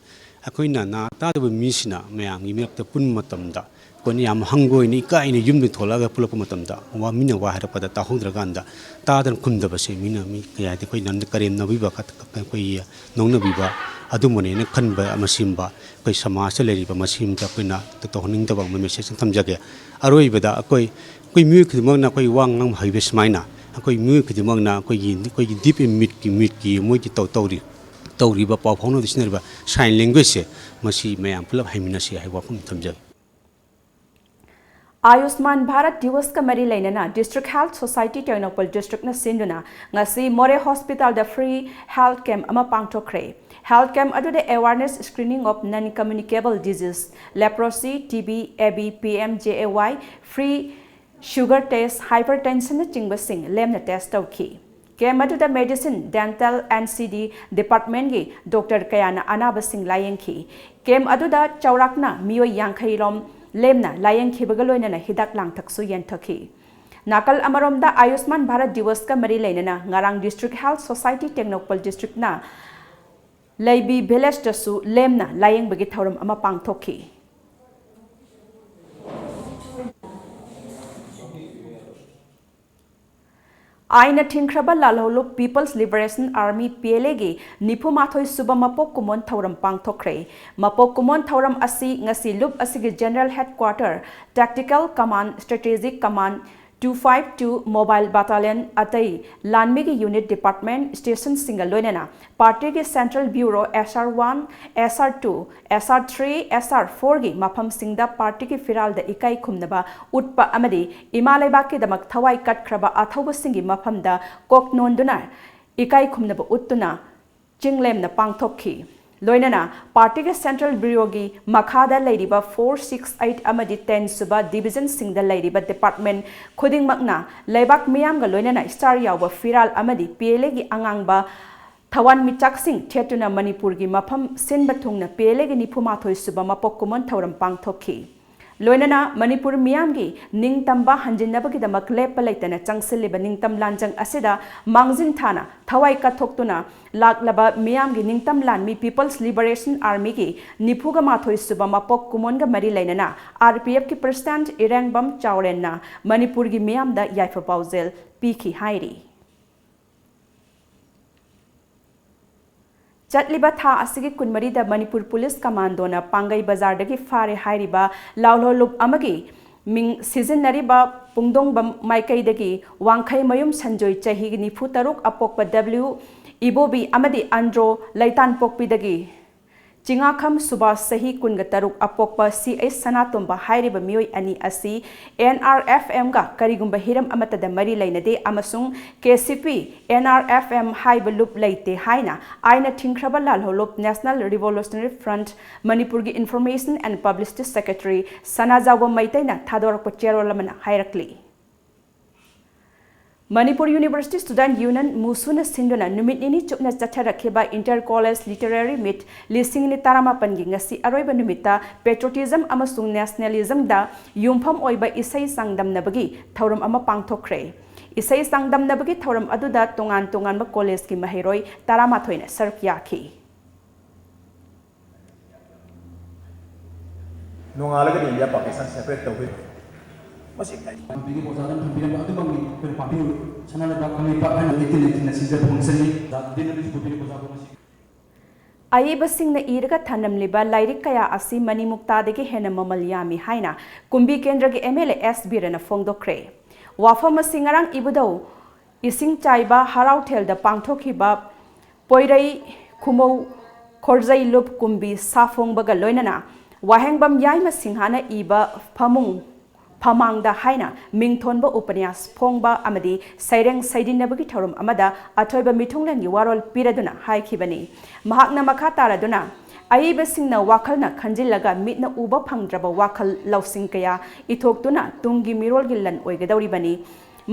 ꯑꯩꯈꯣꯏꯅ ꯅꯥ ꯇꯥꯗꯕ ꯃꯤꯁꯤꯅ ꯃꯌꯥꯝꯒꯤ ꯃꯔꯛꯇ ꯄꯨꯟꯕ ꯃꯇꯝꯗ, ꯑꯩꯈꯣꯏꯅ ꯌꯥꯝ ꯍꯪꯒꯣꯏꯅ, ꯏꯀꯥꯏꯅ ꯌꯨꯝꯗ ꯊꯣꯛꯂꯛꯑꯒ ꯄꯨꯜꯂꯛꯄ ꯃꯇꯝꯗ, ꯋꯥ, ꯃꯤꯅ ꯋꯥ ꯍꯥꯏꯔꯛꯄꯗ ꯇꯥꯍꯧꯗ꯭ꯔꯀꯥꯟꯗ, ꯇꯥꯗꯅ ꯈꯨꯝꯗꯕꯁꯦ, ꯃꯤꯅ, ꯃꯤ ꯀꯌꯥꯗꯤ ꯑꯩꯈꯣꯏ ꯅꯝꯅ ꯀꯔꯦꯝꯅꯕꯤꯕ, ꯑꯩꯈꯣꯏꯒꯤ ꯅꯣꯛꯅꯕꯤꯕ, ꯑꯗꯨꯝꯕꯅꯦꯅ ꯈꯟꯕ ꯑꯃ ꯁꯦꯝꯕ, ꯑꯩꯈꯣꯏ ꯁꯃꯥꯖꯇ ꯂꯩꯔꯤꯕ ꯃꯁꯤꯝꯇ ꯑꯩꯈꯣꯏꯅ ꯇꯧꯍꯟꯅꯤꯡꯗꯕ ꯑꯃ message ꯑꯃ ꯊꯝꯖꯒꯦ꯫ ꯑꯔꯣꯏꯕꯗ ꯑꯩꯈꯣꯏ, ꯑꯩꯈꯣꯏ ꯃꯤꯑꯣꯏ ꯈꯨꯗꯤꯡꯃꯛꯅ ꯑꯩꯈꯣꯏ ꯋꯥ ꯉꯥꯡꯕ ꯍꯩꯕ ꯁꯨꯃꯥꯏꯅ, ꯑꯩꯈꯣꯏ ꯃꯤꯑꯣꯏ ꯈꯨꯗꯤꯡꯃꯛꯅ ꯑꯩꯈꯣꯏꯒꯤ, ꯑꯩꯈꯣꯏꯒꯤ deaf and muteꯀꯤ, muteꯀꯤ ꯃꯣꯏꯒꯤ ꯇꯧ-, ꯇꯧꯔꯤ-, ꯇꯧꯔꯤꯕ ꯄꯥꯎ ꯐꯥꯎꯅꯕꯗ ꯁꯤꯖꯤꯟꯅꯔꯤꯕ sign languagehuagehuagehuaꯒꯤ ꯃꯁꯤ ꯃꯌꯥꯝ ꯄꯨꯂꯞ ꯍꯩꯃꯤꯟꯅꯁꯤ ꯍꯥꯏꯕ ꯋꯥꯐꯝ ꯊꯝꯖꯒꯦ꯫ ꯑꯥꯌꯨꯁꯃꯥꯟ ꯚꯥꯔꯠ ꯗꯤꯋꯁꯀ ꯃꯔꯤ ꯂꯩꯅꯅ District Health Society ꯇꯦꯡꯅꯧꯄꯜ districtꯅ ꯁꯤꯟꯗꯨꯅ ꯉꯁꯤ ꯃꯣꯔꯦ hospitalꯗ free health camp ꯑꯃ ꯄꯥꯡꯊꯣꯛꯈ꯭ꯔꯦ꯫ Health camp ꯑꯗꯨꯗ awareness, screening of non communicable disease, leprosy, TB, AB, PMJAY, free sugar test, hypertensionꯅꯆꯤꯡꯕꯁꯤꯡ ꯂꯦꯝꯅ test ꯇꯧꯈꯤ꯫ Camp ꯑꯗꯨꯗ medicine, dental, NCD departmentꯀꯤ doctor ꯀꯌꯥꯅ ꯑꯅꯥꯕꯁꯤꯡ ꯂꯥꯌꯦꯡꯈꯤ꯫ Camp ꯑꯗꯨꯗ ꯆꯥꯎꯔꯥꯛꯅ ꯃꯤꯑꯣꯏ ꯌꯥꯡꯈꯩ ꯔꯣꯝ ꯂꯦꯝꯅ ꯂꯥꯌꯦꯡꯈꯤꯕꯒ ꯂꯣꯏꯅꯅ ꯍꯤꯗꯥꯛ ꯂꯥꯡꯊꯛꯁꯨ ꯌꯦꯟꯊꯣꯛꯈꯤ꯫ ꯅꯥꯀꯜ ꯑꯃꯔꯣꯝꯗ ꯑꯥꯌꯨꯁꯃꯥꯟ ꯚꯥꯔꯠ ꯗꯤꯋꯁꯀ ꯃꯔꯤ ꯂꯩꯅꯅ ꯉꯔꯥꯡ District Health Society ꯇꯦꯡꯅꯧꯄꯜ districtꯅ ꯂꯩꯕꯤ villageꯇꯁꯨ ꯂꯦꯝꯅ ꯂꯥꯌꯦꯡꯕꯒꯤ ꯊꯧꯔꯝ ꯑꯃ ꯄꯥꯡꯊꯣꯛꯈꯤ꯫ ꯑꯥꯏꯟꯅ ꯊꯤꯡꯈ꯭ꯔꯕ ꯂꯥꯜꯍꯧꯂꯨꯞ People's Liberation Army, PLAꯒꯤ ꯅꯤꯐꯨ ꯃꯥꯊꯣꯏ ꯁꯨꯕ ꯃꯄꯣꯛ ꯀꯨꯝꯑꯣꯟ ꯊꯧꯔꯝ ꯄꯥꯡꯊꯣꯛꯈ꯭ꯔꯦ꯫ ꯃꯄꯣꯛ ꯀꯨꯝꯑꯣꯟ ꯊꯧꯔꯝ ꯑꯁꯤ ꯉꯁꯤ ꯂꯨꯞ ꯑꯁꯤꯒꯤ General Headquarter, Tactical Command, Strategic Command, two five two Mobile Battalion, ꯑꯇꯩ ꯂꯥꯟꯃꯤꯒꯤ unit department stationꯁꯤꯡꯒ ꯂꯣꯏꯅꯅ partyꯒꯤ Central Bureau, SR one, SR two, SR three, SR fourꯒꯤ ꯃꯐꯝꯁꯤꯡꯗ partyꯒꯤ ꯐꯤꯔꯥꯜꯗ ꯏꯀꯥꯏ ꯈꯨꯝꯅꯕ ꯎꯠꯄ ꯑꯃꯗꯤ ꯏꯃꯥ ꯂꯩꯕꯥꯛꯀꯤꯗꯃꯛ ꯊꯋꯥꯏ ꯀꯠꯈ꯭ꯔꯕ ꯑꯊꯧꯕꯁꯤꯡꯒꯤ ꯃꯐꯝꯗ ꯀꯣꯛ ꯅꯣꯟꯗꯨꯅ ꯏꯀꯥꯏ ꯈꯨꯝꯅꯕ ꯎꯠꯇꯨꯅ ꯆꯤꯡꯂꯦꯝꯅ ꯄꯥꯡꯊꯣꯛꯈꯤ꯫ ꯂꯣꯏꯅꯅ ꯄꯥꯔꯇꯤꯒꯤ ꯁꯦꯟꯇ꯭ꯔꯦꯜ ꯕ꯭ꯌꯨꯔꯣꯒꯤ ꯃꯈꯥꯗ ꯂꯩꯔꯤꯕ four, six, eight ꯑꯃꯗꯤ ten ꯁꯨꯕ ꯗꯤꯕꯤꯖꯟꯁꯤꯡꯗ ꯂꯩꯔꯤꯕ ꯗꯤꯄꯥꯔꯠꯃꯦꯟ ꯈꯨꯗꯤꯡꯃꯛꯅ ꯂꯩꯕꯥꯛ ꯃꯤꯌꯥꯝꯒ ꯂꯣꯏꯅꯅ ꯏꯁꯇꯥꯔ ꯌꯥꯎꯕ ꯐꯤꯔꯥꯜ ꯑꯃꯗꯤ ꯄꯤ ꯑꯦꯜ ꯑꯦꯒꯤ ꯑꯉꯥꯡꯕ ꯊꯋꯥꯟꯃꯤꯆꯥꯛꯁꯤꯡ ꯊꯦꯠꯇꯨꯅ ꯃꯅꯤꯄꯨꯔꯒꯤ ꯃꯐꯝ ꯁꯤꯟꯕ ꯊꯨꯡꯅ ꯄꯤ ꯑꯦꯜ ꯑꯦꯒꯤ ꯅꯤꯐꯨ ꯃꯥꯊꯣꯏ ꯁꯨꯕ ꯃꯄꯣꯛ ꯀꯨꯝꯑꯣꯟ ꯊꯧꯔꯝ ꯄꯥꯡꯊꯣꯛꯈꯤ꯫ ꯂꯣꯏꯅꯅ ꯃꯅꯤꯄꯨꯔ ꯃꯤꯌꯥꯝꯒꯤ ꯅꯤꯡꯇꯝꯕ ꯍꯟꯖꯤꯟꯅꯕꯒꯤꯗꯃꯛ ꯂꯦꯞꯄ ꯂꯩꯇꯅ ꯆꯪꯁꯤꯜꯂꯤꯕ ꯅꯤꯡꯇꯝ ꯂꯥꯟꯖꯪ ꯑꯁꯤꯗ ꯃꯥꯡꯖꯤꯟ ꯊꯥꯅ ꯊꯋꯥꯏ ꯀꯠꯊꯣꯛꯇꯨꯅ ꯂꯥꯛꯂꯕ ꯃꯤꯌꯥꯝꯒꯤ ꯅꯤꯡꯇꯝ ꯂꯥꯟꯃꯤ People's Liberation Armyꯒꯤ ꯅꯤꯐꯨꯒ ꯃꯥꯊꯣꯏ ꯁꯨꯕ ꯃꯄꯣꯛ ꯀꯨꯝꯑꯣꯟꯒ ꯃꯔꯤ ꯂꯩꯅꯅ R P Fꯀꯤ President ꯏꯔꯦꯡꯕꯝ ꯆꯥꯎꯔꯦꯟꯅ ꯃꯅꯤꯄꯨꯔꯒꯤ ꯃꯤꯌꯥꯝꯗ ꯌꯥꯏꯐ ꯄꯥꯎꯖꯦꯜ ꯄꯤꯈꯤ ꯍꯥꯏꯔꯤ꯫ ꯆꯠꯂꯤꯕ ꯊꯥ ꯑꯁꯤꯒꯤ ꯀꯨꯟꯃꯔꯤꯗ ꯃꯅꯤꯄꯨꯔ ꯄꯨꯂꯤꯁ ꯀꯃꯥꯟꯗꯣꯅ ꯄꯥꯡꯒꯩ ꯕꯖꯥꯔꯗꯒꯤ ꯐꯥꯔꯦ ꯍꯥꯏꯔꯤꯕ ꯂꯥꯜꯍꯧꯂꯨꯞ ꯑꯃꯒꯤ ꯃꯤꯡ ꯁꯤꯖꯤꯟꯅꯔꯤꯕ ꯄꯨꯡꯗꯣꯡꯕꯝ ꯃꯥꯏꯀꯩꯗꯒꯤ ꯋꯥꯡꯈꯩꯃꯌꯨꯝ ꯁꯟꯖꯣꯏ, ꯆꯍꯤ ꯅꯤꯐꯨ ꯇꯔꯨꯛ, ꯑꯄꯣꯛꯄ W ꯏꯕꯣꯕꯤ ꯑꯃꯗꯤ ꯑꯟꯗ꯭ꯔꯣ ꯂꯩꯇꯥꯟꯄꯣꯛꯄꯤꯗꯒꯤ ꯆꯤꯉꯥꯈꯝ ꯁꯨꯕꯥꯁ, ꯆꯍꯤ ꯀꯨꯟꯒ ꯇꯔꯨꯛ, ꯑꯄꯣꯛꯄ C H ꯁꯅꯥꯇꯣꯝꯕ ꯍꯥꯏꯔꯤꯕ ꯃꯤꯑꯣꯏ ꯑꯅꯤ ꯑꯁꯤ N R F Mꯒ ꯀꯔꯤꯒꯨꯝꯕ ꯍꯤꯔꯝ ꯑꯃꯠꯇꯗ ꯃꯔꯤ ꯂꯩꯅꯗꯦ ꯑꯃꯁꯨꯡ K C P N R F M ꯍꯥꯏꯕ ꯂꯨꯞ ꯂꯩꯇꯦ ꯍꯥꯏꯅ ꯑꯥꯏꯟꯅ ꯊꯤꯡꯈ꯭ꯔꯕ ꯂꯥꯜꯍꯧꯂꯨꯞ National Revolutionary Front ꯃꯅꯤꯄꯨꯔꯒꯤ Information and Publicity Secretary ꯁꯅꯥꯖꯥꯎꯕ ꯃꯩꯇꯩꯅ ꯊꯥꯗꯣꯔꯛꯄ ꯆꯦꯔꯣꯜ ꯑꯃꯅ ꯍꯥꯏꯔꯛꯂꯤ꯫ ꯃꯅꯤꯄꯨꯔ University Student Union, ꯃꯨꯁꯨꯅ ꯁꯤꯟꯗꯨꯅ ꯅꯨꯃꯤꯠ ꯅꯤꯅꯤ ꯆꯨꯞꯅ ꯆꯠꯊꯔꯛꯈꯤꯕ Inter College Literary Meet ꯂꯤꯁꯤꯡ ꯑꯅꯤ ꯇꯔꯥꯃꯥꯄꯟꯒꯤ ꯉꯁꯤ ꯑꯔꯣꯏꯕ ꯅꯨꯃꯤꯠꯇ patriotism ꯑꯃꯁꯨꯡ nationalismꯗ ꯌꯨꯝꯐꯝ ꯑꯣꯏꯕ ꯏꯁꯩ ꯆꯥꯡꯗꯝꯅꯕꯒꯤ ꯊꯧꯔꯝ ꯑꯃ ꯄꯥꯡꯊꯣꯛꯈ꯭ꯔꯦ꯫ ꯏꯁꯩ ꯆꯥꯡꯗꯝꯅꯕꯒꯤ ꯊꯧꯔꯝ ꯑꯗꯨꯗ ꯇꯣꯉꯥꯟ ꯇꯣꯉꯥꯟꯕ collegeꯀꯤ ꯃꯍꯩꯔꯣꯏ ꯇꯔꯥꯃꯥꯊꯣꯏꯅ ꯁꯔꯨꯛ ꯌꯥꯈꯤ꯫ ꯅꯣꯡꯉꯥꯜꯂꯒꯗꯤ ꯏꯟꯗꯤꯌꯥ ꯄꯥꯀꯤꯁꯇꯥꯟ separate ꯇꯧꯈ꯭ꯔꯦ꯫ ꯃꯁꯤ ꯀꯔꯤ? ꯄꯥꯝꯕꯤꯒꯤ ꯑꯣꯖꯥꯗ ꯊꯝꯕꯤꯔꯝꯕ ꯑꯗꯨꯃꯛꯅꯤ꯫ ꯑꯩꯈꯣꯏꯅ ꯄꯥꯝꯕꯤꯌꯨ꯫ ꯁꯅꯥ ꯂꯩꯕꯥꯛ ꯀꯪꯂꯩꯄꯥꯛ ꯍꯥꯏꯅ ꯂꯩꯇꯦꯡ ꯂꯩꯇꯦꯡꯅ ꯁꯤꯖꯕ ꯐꯪꯁꯟꯅꯤ꯫ ꯗꯤꯟ ꯑꯗꯨꯁꯨ ꯄꯨꯕꯤꯔꯤꯕ ꯑꯣꯖꯥꯕꯨ ꯉꯁꯤ꯫ ꯑꯏꯕꯁꯤꯡꯅ ꯏꯔꯒ ꯊꯅꯝꯂꯤꯕ ꯂꯥꯏꯔꯤꯛ ꯀꯌꯥ ꯑꯁꯤ ꯃꯅꯤꯃꯨꯛꯇꯥꯗꯒꯤ ꯍꯦꯟꯅ ꯃꯃꯜ ꯌꯥꯝꯃꯤ ꯍꯥꯏꯅ ꯀꯨꯝꯕꯤ ꯀꯦꯟꯗ꯭ꯔꯒꯤ M L A S ꯕꯤꯔꯦꯟꯅ ꯐꯣꯡꯗꯣꯛꯈ꯭ꯔꯦ꯫ ꯋꯥꯐꯝ ꯑꯁꯤ ꯉꯔꯥꯡ ꯏꯕꯨꯙꯧ ꯏꯁꯤꯡꯆꯥꯏꯕ ꯍꯔꯥꯎꯊꯦꯜꯗ ꯄꯥꯡꯊꯣꯛꯈꯤꯕ ꯄꯣꯏꯔꯩ ꯈꯨꯃꯧ ꯈꯣꯔꯖꯩ ꯂꯨꯞ ꯀꯨꯝꯕꯤ ꯁꯥꯐꯣꯡꯕꯒ ꯂꯣꯏꯅꯅ ꯋꯥꯍꯦꯡꯕꯝ ꯌꯥꯏꯃ ꯁꯤꯡꯍꯅ ꯏꯕ ꯐꯃꯨꯡ ꯐꯃꯥꯡꯗ ꯍꯥꯏꯅ ꯃꯤꯡꯊꯣꯟꯕ ꯎꯄꯅ꯭ꯌꯥꯁ ꯐꯣꯡꯕ ꯑꯃꯗꯤ ꯁꯩꯔꯦꯡ ꯁꯩꯗꯤꯟꯅꯕꯒꯤ ꯊꯧꯔꯝ ꯑꯃꯗ ꯑꯊꯣꯏꯕ ꯃꯤꯊꯨꯡꯂꯦꯟꯒꯤ ꯋꯥꯔꯣꯜ ꯄꯤꯔꯗꯨꯅ ꯍꯥꯏꯈꯤꯕꯅꯤ꯫ ꯃꯍꯥꯛꯅ ꯃꯈꯥ ꯇꯥꯔꯗꯨꯅ, ꯑꯏꯕꯁꯤꯡꯅ ꯋꯥꯈꯜꯅ ꯈꯟꯖꯤꯜꯂꯒ ꯃꯤꯠꯅ ꯎꯕ ꯐꯪꯗ꯭ꯔꯕ ꯋꯥꯈꯜ ꯂꯧꯁꯤꯡ ꯀꯌꯥ ꯏꯊꯣꯛꯇꯨꯅ ꯇꯨꯡꯒꯤ ꯃꯤꯔꯣꯜꯒꯤ ꯂꯟ ꯑꯣꯏꯒꯗꯧꯔꯤꯕꯅꯤ꯫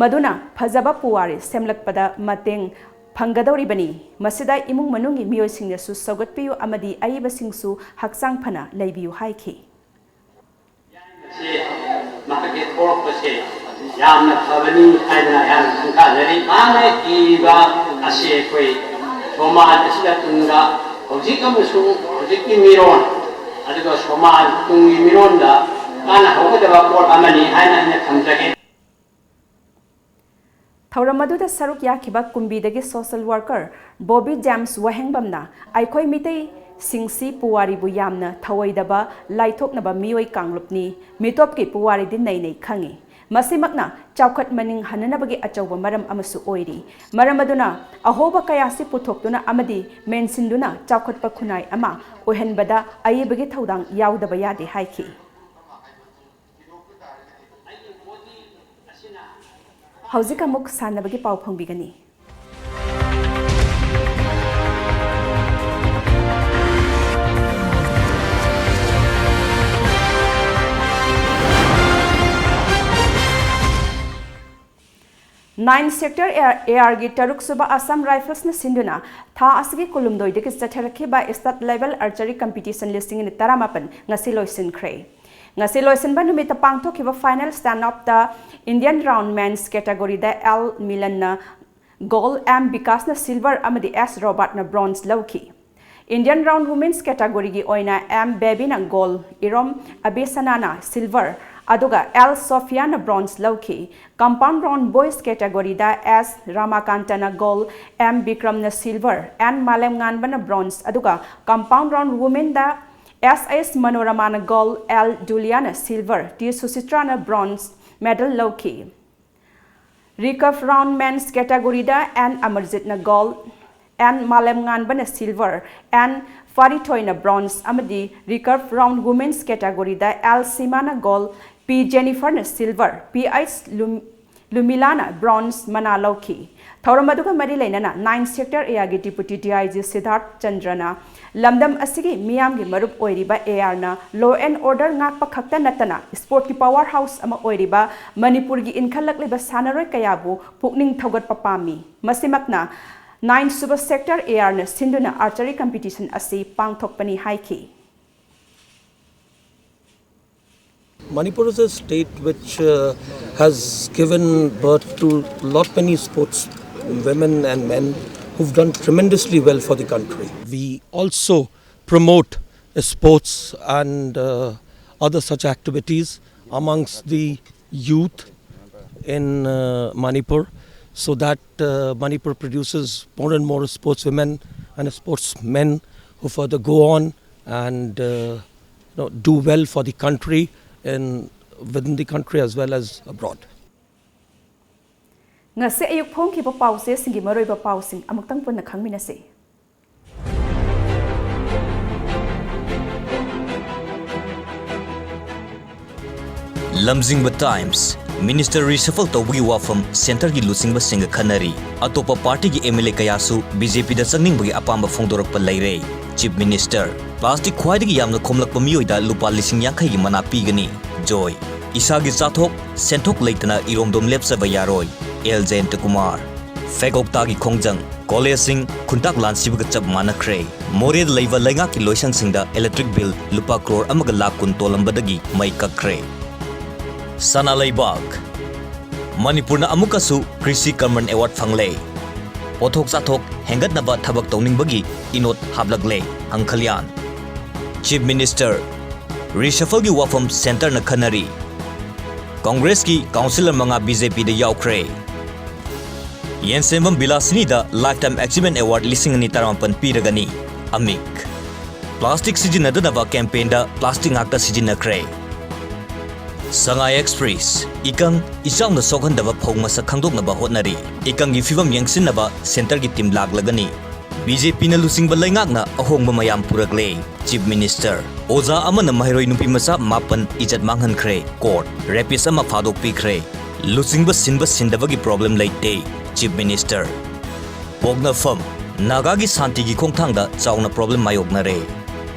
ꯃꯗꯨꯅ ꯐꯖꯕ ꯄꯨꯋꯥꯔꯤ ꯁꯦꯝꯂꯛꯄꯗ ꯃꯇꯦꯡ ꯐꯪꯒꯗꯧꯔꯤꯕꯅꯤ꯫ ꯃꯁꯤꯗ ꯏꯃꯨꯡ ꯃꯅꯨꯡꯒꯤ ꯃꯤꯑꯣꯏꯁꯤꯡꯅꯁꯨ ꯁꯧꯒꯠꯄꯤꯌꯨ ꯑꯃꯗꯤ ꯑꯏꯕꯁꯤꯡꯁꯨ ꯍꯛꯆꯥꯡ ꯐꯅ ꯂꯩꯕꯤꯌꯨ ꯍꯥꯏꯈꯤ꯫ ꯑꯁꯤ ꯃꯍꯥꯛꯀꯤ ꯊꯣꯛꯂꯛꯄꯁꯦ ꯌꯥꯝꯅ ꯐꯕꯅꯤ ꯍꯥꯏꯗꯅ ꯑꯩꯍꯥꯛꯅ ꯈꯪꯊꯖꯔꯤ꯫ ꯃꯍꯥꯛꯅ ꯏꯕ ꯑꯁꯤ ꯑꯩꯈꯣꯏ ꯁꯃꯥꯖ ꯑꯁꯤꯗ ꯇꯨꯡꯗ ꯍꯧꯖꯤꯛ ꯑꯃꯁꯨꯡ ꯍꯧꯖꯤꯛꯀꯤ ꯃꯤꯔꯣꯟ ꯑꯗꯨꯒ ꯁꯃꯥꯖ ꯇꯨꯡꯒꯤ ꯃꯤꯔꯣꯟꯗ ꯀꯥꯟꯅꯍꯧꯒꯗꯕ ꯄꯣꯠ ꯑꯃꯅꯤ ꯍꯥꯏꯅ ꯑꯩꯅ ꯊꯝꯖꯒꯦ꯫ ꯊꯧꯔꯝ ꯑꯗꯨꯗ ꯁꯔꯨꯛ ꯌꯥꯈꯤꯕ ꯀꯨꯝꯕꯤꯗꯒꯤ social worker ꯕꯣꯕꯤ ꯖꯦꯝꯁ ꯋꯥꯍꯦꯡꯕꯝꯅ ꯑꯩꯈꯣꯏ ꯃꯤꯇꯩꯁꯤꯡꯁꯤ ꯄꯨꯋꯥꯔꯤꯕꯨ ꯌꯥꯝꯅ ꯊꯧꯑꯣꯏꯗꯕ ꯂꯥꯏꯊꯣꯛꯅꯕ ꯃꯤꯑꯣꯏ ꯀꯥꯡꯂꯨꯞꯅꯤ, ꯃꯤꯇꯣꯞꯀꯤ ꯄꯨꯋꯥꯔꯤꯗꯤ ꯅꯩꯅꯩ ꯈꯪꯏ꯫ ꯃꯁꯤꯃꯛꯅ ꯆꯥꯎꯈꯠ ꯃꯅꯤꯡ ꯍꯟꯅꯅꯕꯒꯤ ꯑꯆꯧꯕ ꯃꯔꯝ ꯑꯃꯁꯨ ꯑꯣꯏꯔꯤ꯫ ꯃꯔꯝ ꯑꯗꯨꯅ ꯑꯍꯣꯕ ꯀꯌꯥꯁꯤ ꯄꯨꯊꯣꯛꯇꯨꯅ ꯑꯃꯗꯤ ꯃꯦꯟꯁꯤꯟꯗꯨꯅ ꯆꯥꯎꯈꯠꯄ ꯈꯨꯟꯅꯥꯏ ꯑꯃ ꯑꯣꯏꯍꯟꯕꯗ ꯑꯏꯕꯒꯤ ꯊꯧꯗꯥꯡ ꯌꯥꯎꯗꯕ ꯌꯥꯗꯦ ꯍꯥꯏꯈꯤ꯫ ꯍꯧꯖꯤꯛ ꯑꯃꯨꯛ ꯁꯥꯟꯅꯕꯒꯤ ꯄꯥꯎ ꯐꯪꯕꯤꯒꯅꯤ꯫ Nine sector ARꯒꯤ ꯇꯔꯨꯛ ꯁꯨꯕ Assam Riflesꯅ ꯁꯤꯟꯗꯨꯅ ꯊꯥ ꯑꯁꯤꯒꯤ ꯀꯨꯟꯍꯨꯝꯗꯣꯏꯗꯒꯤ ꯆꯠꯊꯔꯛꯈꯤꯕ state level archery competition ꯂꯤꯁꯤꯡ ꯑꯅꯤ ꯇꯔꯥꯃꯥꯄꯟ ꯉꯁꯤ ꯂꯣꯏꯁꯤꯟꯈ꯭ꯔꯦ꯫ ꯉꯁꯤ ꯂꯣꯏꯁꯤꯟꯕ ꯅꯨꯃꯤꯠꯇ ꯄꯥꯡꯊꯣꯛꯈꯤꯕ final stand offꯇ Indian round men's categoryꯗ L Milanꯅ gold, M Vikasꯅ silver ꯑꯃꯗꯤ S Robertꯅ bronze ꯂꯧꯈꯤ꯫ Indian round women's categoryꯒꯤ ꯑꯣꯏꯅ M Babyꯅ gold, Irom Abisanaꯅ silver, ꯑꯗꯨꯒ L Sophiaꯅ bronze ꯂꯧꯈꯤ꯫ Compound round boys categoryꯗ S Ramakantana gold, M Bikramꯅ silver, N Malemnganbana bronze, ꯑꯗꯨꯒ compound round womenꯗ S S Manoramana gold, L Duliana silver, T Suchitrana bronze medal ꯂꯧꯈꯤ꯫ Recurve round men's categoryꯗ N Amarjitꯅ gold, N Malemnganbana silver, N Faritoyꯅ bronze ꯑꯃꯗꯤ recurve round women's categoryꯗ L Simana gold, ꯄꯤ ꯖꯦꯅꯤꯐꯔꯅ ꯁꯤꯜꯚꯔ, ꯄꯤ ꯑꯩꯆ ꯂꯨꯝ-, ꯂꯨꯃꯤꯂꯥꯅ ꯕ꯭ꯔꯣꯟꯖ ꯃꯅꯥ ꯂꯧꯈꯤ꯫ ꯊꯧꯔꯝ ꯑꯗꯨꯒ ꯃꯔꯤ ꯂꯩꯅꯅ ꯅꯥꯏꯟ ꯁꯦꯛꯇꯔ ꯑꯦꯌꯥꯒꯤ deputy D I G Siddharth ꯆꯟꯗ꯭ꯔꯅ ꯂꯝꯗꯝ ꯑꯁꯤꯒꯤ ꯃꯤꯌꯥꯝꯒꯤ ꯃꯔꯨꯞ ꯑꯣꯏꯔꯤꯕ ꯑꯦ ꯑꯥꯔꯅ law and order ꯉꯥꯛꯄ ꯈꯛꯇ ꯅꯠꯇꯅ ꯁ꯭ꯄꯣꯔꯠꯀꯤ ꯄꯥꯋꯔ ꯍꯥꯎꯁ ꯑꯃ ꯑꯣꯏꯔꯤꯕ ꯃꯅꯤꯄꯨꯔꯒꯤ ꯏꯟꯈꯠꯂꯛꯂꯤꯕ ꯁꯥꯟꯅꯔꯣꯏ ꯀꯌꯥꯕꯨ ꯄꯨꯛꯅꯤꯡ ꯊꯧꯒꯠꯄ ꯄꯥꯝꯃꯤ꯫ ꯃꯁꯤꯃꯛꯅ ꯅꯥꯏꯟ ꯁꯨꯕ ꯁꯦꯛꯇꯔ ꯑꯦ ꯑꯥꯔꯅ ꯁꯤꯟꯗꯨꯅ ꯑꯥꯔꯆꯔꯤ ꯀꯝꯄꯤꯇꯤꯁꯟ ꯑꯁꯤ ꯄꯥꯡꯊꯣꯛꯄꯅꯤ ꯍꯥꯏꯈꯤ꯫ Manipur is a state which uh, has given birth to lot many sports women and men who've done tremendously well for the country. We also promote sports and uh, other such activities amongst the youth in uh, Manipur, so that uh, Manipur produces more and more sportswomen and sportsmen who further go on and uh, you know, do well for the country and within the country as well as abroad. ꯉꯁꯤ ꯑꯌꯨꯛ ꯐꯣꯡꯈꯤꯕ ꯄꯥꯎꯆꯦꯁꯤꯡꯒꯤ ꯃꯔꯨꯑꯣꯏꯕ ꯄꯥꯎꯁꯤꯡ ꯑꯃꯨꯛꯇꯪ ꯄꯨꯟꯅ ꯈꯪꯃꯤꯟꯅꯁꯤ꯫ ꯂꯝꯖꯤꯡꯕ ꯇꯥꯏꯝꯁ, ꯃꯤꯅꯤꯁꯇꯔ ꯔꯤꯁꯐꯜ ꯇꯧꯕꯒꯤ ꯋꯥꯐꯝ ꯁꯦꯟꯇꯔꯒꯤ ꯂꯨꯆꯤꯡꯕꯁꯤꯡꯒ ꯈꯟꯅꯔꯤ꯫ ꯑꯇꯣꯞꯄ ꯄꯥꯔꯇꯤꯒꯤ ꯑꯦꯝ ꯑꯦꯜ ꯑꯦ ꯀꯌꯥꯁꯨ ꯕꯤ ꯖꯦ ꯄꯤꯗ ꯆꯪꯅꯤꯡꯕꯒꯤ ꯑꯄꯥꯝꯕ ꯐꯣꯡꯗꯣꯔꯛꯄ ꯂꯩꯔꯦ꯫ ꯆꯤꯐ ꯃꯤꯅꯤꯁꯇꯔ, ꯄ꯭ꯂꯥꯁꯇꯤꯛ ꯈ꯭ꯋꯥꯏꯗꯒꯤ ꯌꯥꯝꯅ ꯈꯣꯝꯂꯛꯄ ꯃꯤꯑꯣꯏꯗ ꯂꯨꯄꯥ ꯂꯤꯁꯤꯡ ꯌꯥꯡꯈꯩꯒꯤ ꯃꯅꯥ ꯄꯤꯒꯅꯤ꯫ ꯖꯣꯏ, ꯏꯁꯥꯒꯤ ꯆꯥꯊꯣꯛ ꯁꯦꯟꯊꯣꯛ ꯂꯩꯇꯅ ꯏꯔꯣꯝꯗꯣꯝ ꯂꯦꯞꯆꯕ ꯌꯥꯔꯣꯏ꯫ ꯑꯦꯜ ꯖꯌꯟꯇꯀꯨꯃꯥꯔ, ꯐꯦꯒꯣꯛꯇꯥꯒꯤ ꯈꯣꯡꯖꯪ, ꯀꯣꯂꯦꯖꯁꯤꯡ ꯈꯨꯟꯇꯥꯛ ꯂꯥꯟꯁꯤꯕꯒ ꯆꯞ ꯃꯥꯟꯅꯈ꯭ꯔꯦ꯫ ꯃꯣꯔꯦꯗ ꯂꯩꯕ ꯂꯩꯉꯥꯛꯀꯤ ꯂꯣꯏꯁꯪꯁꯤꯡꯗ ꯏꯂꯦꯛꯇ꯭ꯔꯤꯛ ꯕꯤꯜ ꯂꯨꯄꯥ ꯀ꯭ꯔꯣꯔ ꯑꯃꯒ ꯂꯥꯈ ꯀꯨꯟ ꯇꯣꯜꯂꯝꯕꯗꯒꯤ ꯃꯩ ꯀꯛꯈ꯭ꯔꯦ꯫ ꯁꯅꯥ ꯂꯩꯕꯥꯛ, ꯃꯅꯤꯄꯨꯔꯅ ꯑꯃꯨꯛꯀꯁꯨ ꯀ꯭ꯔꯤꯁꯤ ꯀꯔꯃꯟ ꯑꯦꯋꯥꯔꯗ ꯐꯪꯂꯦ꯫ ꯄꯣꯠꯊꯣꯛ ꯆꯥꯊꯣꯛ ꯍꯦꯟꯒꯠꯅꯕ ꯊꯕꯛ ꯇꯧꯅꯤꯡꯕꯒꯤ ꯏꯅꯣꯠ ꯍꯥꯞꯂꯛꯂꯦ꯫ ꯍꯪꯈꯜꯌꯥꯟ, ꯆꯤꯐ ꯃꯤꯅꯤꯁꯇꯔ, ꯔꯤꯁꯐꯜꯒꯤ ꯋꯥꯐꯝ ꯁꯦꯟꯇꯔꯅ ꯈꯟꯅꯔꯤ꯫ ꯀꯣꯡꯒ꯭ꯔꯦꯁꯀꯤ ꯀꯥꯎꯟꯁꯤꯂꯔ ꯃꯉꯥ ꯕꯤ ꯖꯦ ꯄꯤꯗ ꯌꯥꯎꯈ꯭ꯔꯦ꯫ ꯌꯦꯟꯁꯦꯝꯕꯝ ꯕꯤꯂꯥꯁꯤꯅꯤꯗ ꯂꯥꯏꯐꯇꯥꯏꯝ ꯑꯦꯆꯤꯚꯃꯦꯟ ꯑꯦꯋꯥꯔꯗ ꯂꯤꯁꯤꯡ ꯑꯅꯤ ꯇꯔꯥꯃꯥꯄꯟ ꯄꯤꯔꯒꯅꯤ꯫ ꯑꯃꯤꯛ, ꯄ꯭ꯂꯥꯁꯇꯤꯛ ꯁꯤꯖꯤꯟꯅꯗꯅꯕ ꯀꯦꯝꯄꯦꯟꯗ ꯄ꯭ꯂꯥꯁꯇꯤꯛ ꯉꯥꯛꯇ ꯁꯤꯖꯤꯟꯅꯈ꯭ꯔꯦ꯫ ꯁꯉꯥꯏ ꯑꯦꯛꯁꯄ꯭ꯔꯦꯁ, ꯏꯀꯪ ꯏꯆꯥꯎꯅ ꯁꯣꯛꯍꯟꯗꯕ ꯐꯧ ꯃꯁꯛ ꯈꯪꯗꯣꯛꯅꯕ ꯍꯣꯠꯅꯔꯤ꯫ ꯏꯀꯪꯒꯤ ꯐꯤꯕꯝ ꯌꯦꯡꯁꯤꯟꯅꯕ ꯁꯦꯟꯇꯔꯒꯤ ꯇꯤꯝ ꯂꯥꯛꯂꯒꯅꯤ꯫ ꯕꯤ ꯖꯦ ꯄꯤꯅ ꯂꯨꯆꯤꯡꯕ ꯂꯩꯉꯥꯛꯅ ꯑꯍꯣꯡꯕ ꯃꯌꯥꯝ ꯄꯨꯔꯛꯂꯦ, Chief Minister꯫ ꯑꯣꯖꯥ ꯑꯃꯅ ꯃꯍꯩꯔꯣꯏ ꯅꯨꯄꯤ ꯃꯆꯥ ꯃꯥꯄꯟ ꯏꯖꯠ ꯃꯥꯡꯍꯟꯈ꯭ꯔꯦ, Court꯫ Rapist ꯑꯃ ꯐꯥꯗꯣꯛꯄꯤꯈ꯭ꯔꯦ꯫ ꯂꯨꯆꯤꯡꯕ ꯁꯤꯟꯕ ꯁꯤꯟꯗꯕꯒꯤ problem ꯂꯩꯇꯦ, Chief Minister꯫ ꯄꯣꯛꯅꯐꯝ, ꯅꯥꯒꯥꯒꯤ ꯁꯥꯟꯇꯤꯒꯤ ꯈꯣꯡꯊꯥꯡꯗ ꯆꯥꯎꯅ problem ꯃꯥꯌꯣꯛꯅꯔꯦ꯫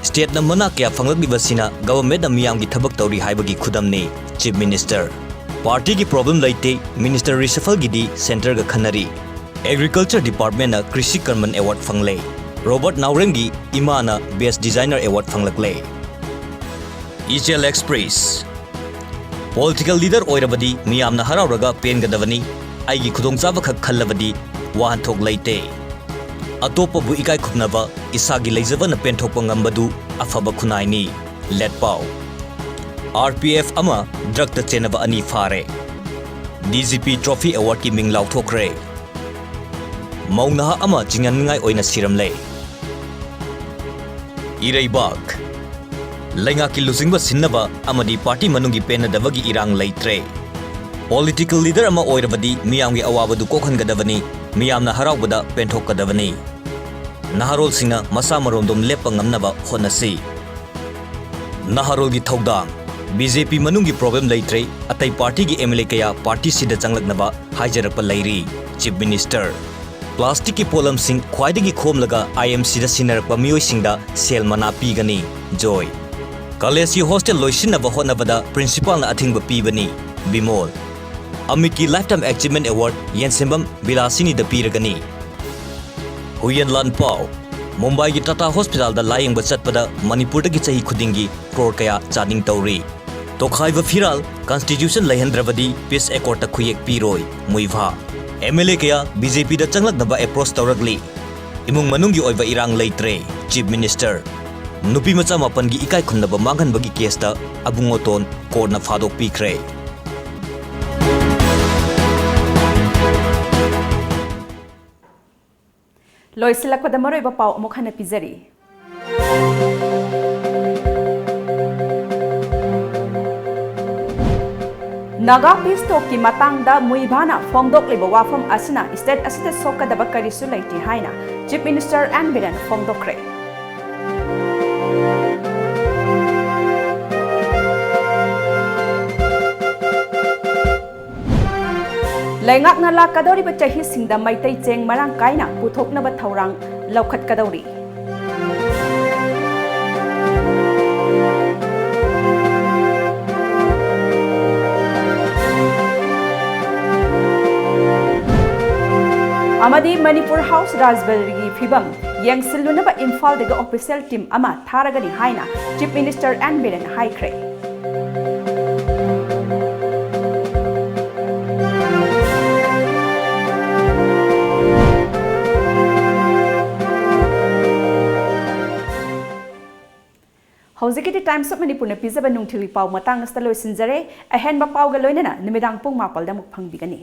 Stateꯅ ꯃꯅꯥ ꯀꯌꯥ ꯐꯪꯂꯛꯂꯤꯕꯁꯤꯅ governmentꯅ ꯃꯤꯌꯥꯝꯒꯤ ꯊꯕꯛ ꯇꯧꯔꯤ ꯍꯥꯏꯕꯒꯤ ꯈꯨꯗꯝꯅꯤ, Chief Minister꯫ Partyꯒꯤ problem ꯂꯩꯇꯦ, Minister reshuffleꯒꯤꯗꯤ centreꯒ ꯈꯟꯅꯔꯤ꯫ Agriculture Departmentꯅ ꯀ꯭ꯔꯤꯁꯤ ꯀꯔꯃꯟ award ꯐꯪꯂꯦ꯫ ꯔꯣꯕꯔꯠ ꯅꯥꯎꯔꯦꯝꯒꯤ ꯏꯃꯥꯅ Best Designer award ꯐꯪꯂꯛꯂꯦ꯫ ꯏꯆꯦꯜ Express꯫ Political leader ꯑꯣꯏꯔꯕꯗꯤ ꯃꯤꯌꯥꯝꯅ ꯍꯔꯥꯎꯔꯒ ꯄꯦꯟꯒꯗꯕꯅꯤ꯫ ꯑꯩꯒꯤ ꯈꯨꯗꯣꯡꯆꯥꯕ ꯈꯛ ꯈꯜꯂꯕꯗꯤ ꯋꯥꯍꯟꯊꯣꯛ ꯂꯩꯇꯦ꯫ ꯑꯇꯣꯞꯄꯕꯨ ꯏꯀꯥꯏ ꯈꯨꯝꯅꯕ, ꯏꯁꯥꯒꯤ ꯂꯩꯖꯕꯅ ꯄꯦꯟꯊꯣꯛꯄ ꯉꯝꯕꯗꯨ ꯑꯐꯕ ꯈꯨꯟꯅꯥꯏꯅꯤ꯫ ꯂꯦꯠꯄꯥꯎ꯫ R P F ꯑꯃ drugꯇ ꯆꯦꯟꯅꯕ ꯑꯅꯤ ꯐꯥꯔꯦ꯫ D G P Trophy Awardꯀꯤ ꯃꯤꯡ ꯂꯥꯎꯊꯣꯛꯈ꯭ꯔꯦ꯫ ꯃꯧ ꯅꯍꯥ ꯑꯃ ꯆꯤꯡꯍꯟꯅꯤꯡꯉꯥꯏ ꯑꯣꯏꯅ ꯁꯤꯔꯝꯂꯦ꯫ ꯏꯔꯩꯕꯥꯛ꯫ ꯂꯩꯉꯥꯛꯀꯤ ꯂꯨꯆꯤꯡꯕ ꯁꯤꯟꯅꯕ ꯑꯃꯗꯤ party ꯃꯅꯨꯡꯒꯤ ꯄꯦꯟꯅꯗꯕꯒꯤ ꯏꯔꯥꯡ ꯂꯩꯇ꯭ꯔꯦ꯫ Political leader ꯑꯃ ꯑꯣꯏꯔꯕꯗꯤ ꯃꯤꯌꯥꯝꯒꯤ ꯑꯋꯥꯕꯗꯨ ꯀꯣꯛꯍꯟꯒꯗꯕꯅꯤ, ꯃꯤꯌꯥꯝꯅ ꯍꯔꯥꯎꯕꯗ ꯄꯦꯟꯊꯣꯛꯀꯗꯕꯅꯤ꯫ ꯅꯍꯥꯔꯣꯜꯁꯤꯡꯅ ꯃꯁꯥ ꯃꯔꯣꯝꯗꯣꯝ ꯂꯦꯞꯄ ꯉꯝꯅꯕ ꯍꯣꯠꯅꯁꯤ꯫ ꯅꯍꯥꯔꯣꯜꯒꯤ ꯊꯧꯗꯥꯡ꯫ B J P ꯃꯅꯨꯡꯒꯤ problem ꯂꯩꯇ꯭ꯔꯦ, ꯑꯇꯩ partyꯒꯤ M L A ꯀꯌꯥ partyꯁꯤꯗ ꯆꯪꯂꯛꯅꯕ ꯍꯥꯏꯖꯔꯛꯄ ꯂꯩꯔꯤ꯫ Chief Minister꯫ Plasticꯀꯤ ꯄꯣꯠꯂꯝꯁꯤꯡ ꯈ꯭ꯋꯥꯏꯗꯒꯤ ꯈꯣꯝꯂꯒ I M Cꯗ ꯁꯤꯟꯅꯔꯛꯄ ꯃꯤꯑꯣꯏꯁꯤꯡꯗ ꯁꯦꯜ ꯃꯅꯥ ꯄꯤꯒꯅꯤ꯫ ꯖꯣꯏ꯫ Collegeꯀꯤ hostel ꯂꯣꯏꯁꯤꯟꯅꯕ ꯍꯣꯠꯅꯕꯗ principalꯅ ꯑꯊꯤꯡꯕ ꯄꯤꯕꯅꯤ꯫ ꯕꯤꯃꯣꯜ꯫ Amitꯀꯤ Lifetime Achievement Award ꯌꯦꯟꯁꯦꯝꯕꯝ ꯕꯤꯂꯥꯁꯤꯅꯤꯗ ꯄꯤꯔꯒꯅꯤ꯫ ꯍꯨꯏꯌꯦꯟ ꯂꯥꯟꯄꯥꯎ꯫ ꯃꯨꯝꯕꯥꯏꯒꯤ Tata Hospitalꯗ ꯂꯥꯌꯦꯡꯕ ꯆꯠꯄꯗ ꯃꯅꯤꯄꯨꯔꯗꯒꯤ ꯆꯍꯤ ꯈꯨꯗꯤꯡꯒꯤ crore ꯀꯌꯥ charging ꯇꯧꯔꯤ꯫ ꯇꯣꯈꯥꯏꯕ ꯐꯤꯔꯥꯜ, constitution ꯂꯩꯍꯟꯗ꯭ꯔꯕꯗꯤ peace accordꯇ ꯈꯨꯌꯦꯛ ꯄꯤꯔꯣꯏ, ꯃꯨꯏꯚꯥ꯫ M L A ꯀꯌꯥ B J Pꯗ ꯆꯪꯂꯛꯅꯕ approach ꯇꯧꯔꯛꯂꯤ꯫ ꯏꯃꯨꯡ ꯃꯅꯨꯡꯒꯤ ꯑꯣꯏꯕ ꯏꯔꯥꯡ ꯂꯩꯇ꯭ꯔꯦ, Chief Minister꯫ ꯅꯨꯄꯤ ꯃꯆꯥ ꯃꯥꯄꯟꯒꯤ ꯏꯀꯥꯏ ꯈꯨꯝꯅꯕ ꯃꯥꯡꯍꯟꯕꯒꯤ caseꯇ ꯑꯕꯨꯡꯉꯣꯇꯣꯟ courtꯅ ꯐꯥꯗꯣꯛꯄꯤꯈ꯭ꯔꯦ꯫ ꯂꯣꯏꯁꯤꯜꯂꯛꯄꯗ ꯃꯔꯨꯑꯣꯏꯕ ꯄꯥꯎ ꯑꯃꯨꯛ ꯍꯟꯅ ꯄꯤꯖꯔꯤ꯫ ꯅꯥꯒꯥ peace talkꯀꯤ ꯃꯇꯥꯡꯗ ꯃꯨꯏꯚꯥꯅ ꯐꯣꯡꯗꯣꯛꯂꯤꯕ ꯋꯥꯐꯝ ꯑꯁꯤꯅ state ꯑꯁꯤꯗ ꯁꯣꯛꯀꯗꯕ ꯀꯔꯤꯁꯨ ꯂꯩꯇꯦ ꯍꯥꯏꯅ Chief Minister ꯑꯦꯟ ꯕꯤꯔꯦꯟ ꯐꯣꯡꯗꯣꯛꯈ꯭ꯔꯦ꯫ ꯂꯩꯉꯥꯛꯅ ꯂꯥꯛꯀꯗꯧꯔꯤꯕ ꯆꯍꯤꯁꯤꯡꯗ ꯃꯩꯇꯩ ꯆꯦꯡ ꯃꯔꯥꯡ ꯀꯥꯏꯅ ꯄꯨꯊꯣꯛꯅꯕ ꯊꯧꯔꯥꯡ ꯂꯧꯈꯠꯀꯗꯧꯔꯤ꯫ ꯑꯃꯗꯤ ꯃꯅꯤꯄꯨꯔ ꯍꯥꯎꯁ ꯔꯥꯖꯕꯔꯤꯒꯤ ꯐꯤꯕꯝ ꯌꯦꯡꯁꯤꯜꯂꯨꯅꯕ ꯏꯝꯐꯥꯜꯗꯒꯤ official team ꯑꯃ ꯊꯥꯔꯒꯅꯤ ꯍꯥꯏꯅ Chief Minister ꯑꯦꯟ ꯕꯤꯔꯦꯟꯅ ꯍꯥꯏꯈ꯭ꯔꯦ꯫ ꯍꯧꯖꯤꯛꯀꯤꯗꯤ Times of ꯃꯅꯤꯄꯨꯔꯅ ꯄꯤꯖꯕ ꯅꯨꯡꯊꯤꯜꯒꯤ ꯄꯥꯎ ꯃꯇꯥꯡ ꯑꯁꯤꯗ ꯂꯣꯏꯁꯤꯟꯖꯔꯦ꯫ ꯑꯍꯦꯟꯕ ꯄꯥꯎꯒ ꯂꯣꯏꯅꯅ ꯅꯨꯃꯤꯗꯥꯡ ꯄꯨꯡ ꯃꯥꯄꯜꯗ ꯑꯃꯨꯛ ꯐꯪꯕꯤꯒꯅꯤ꯫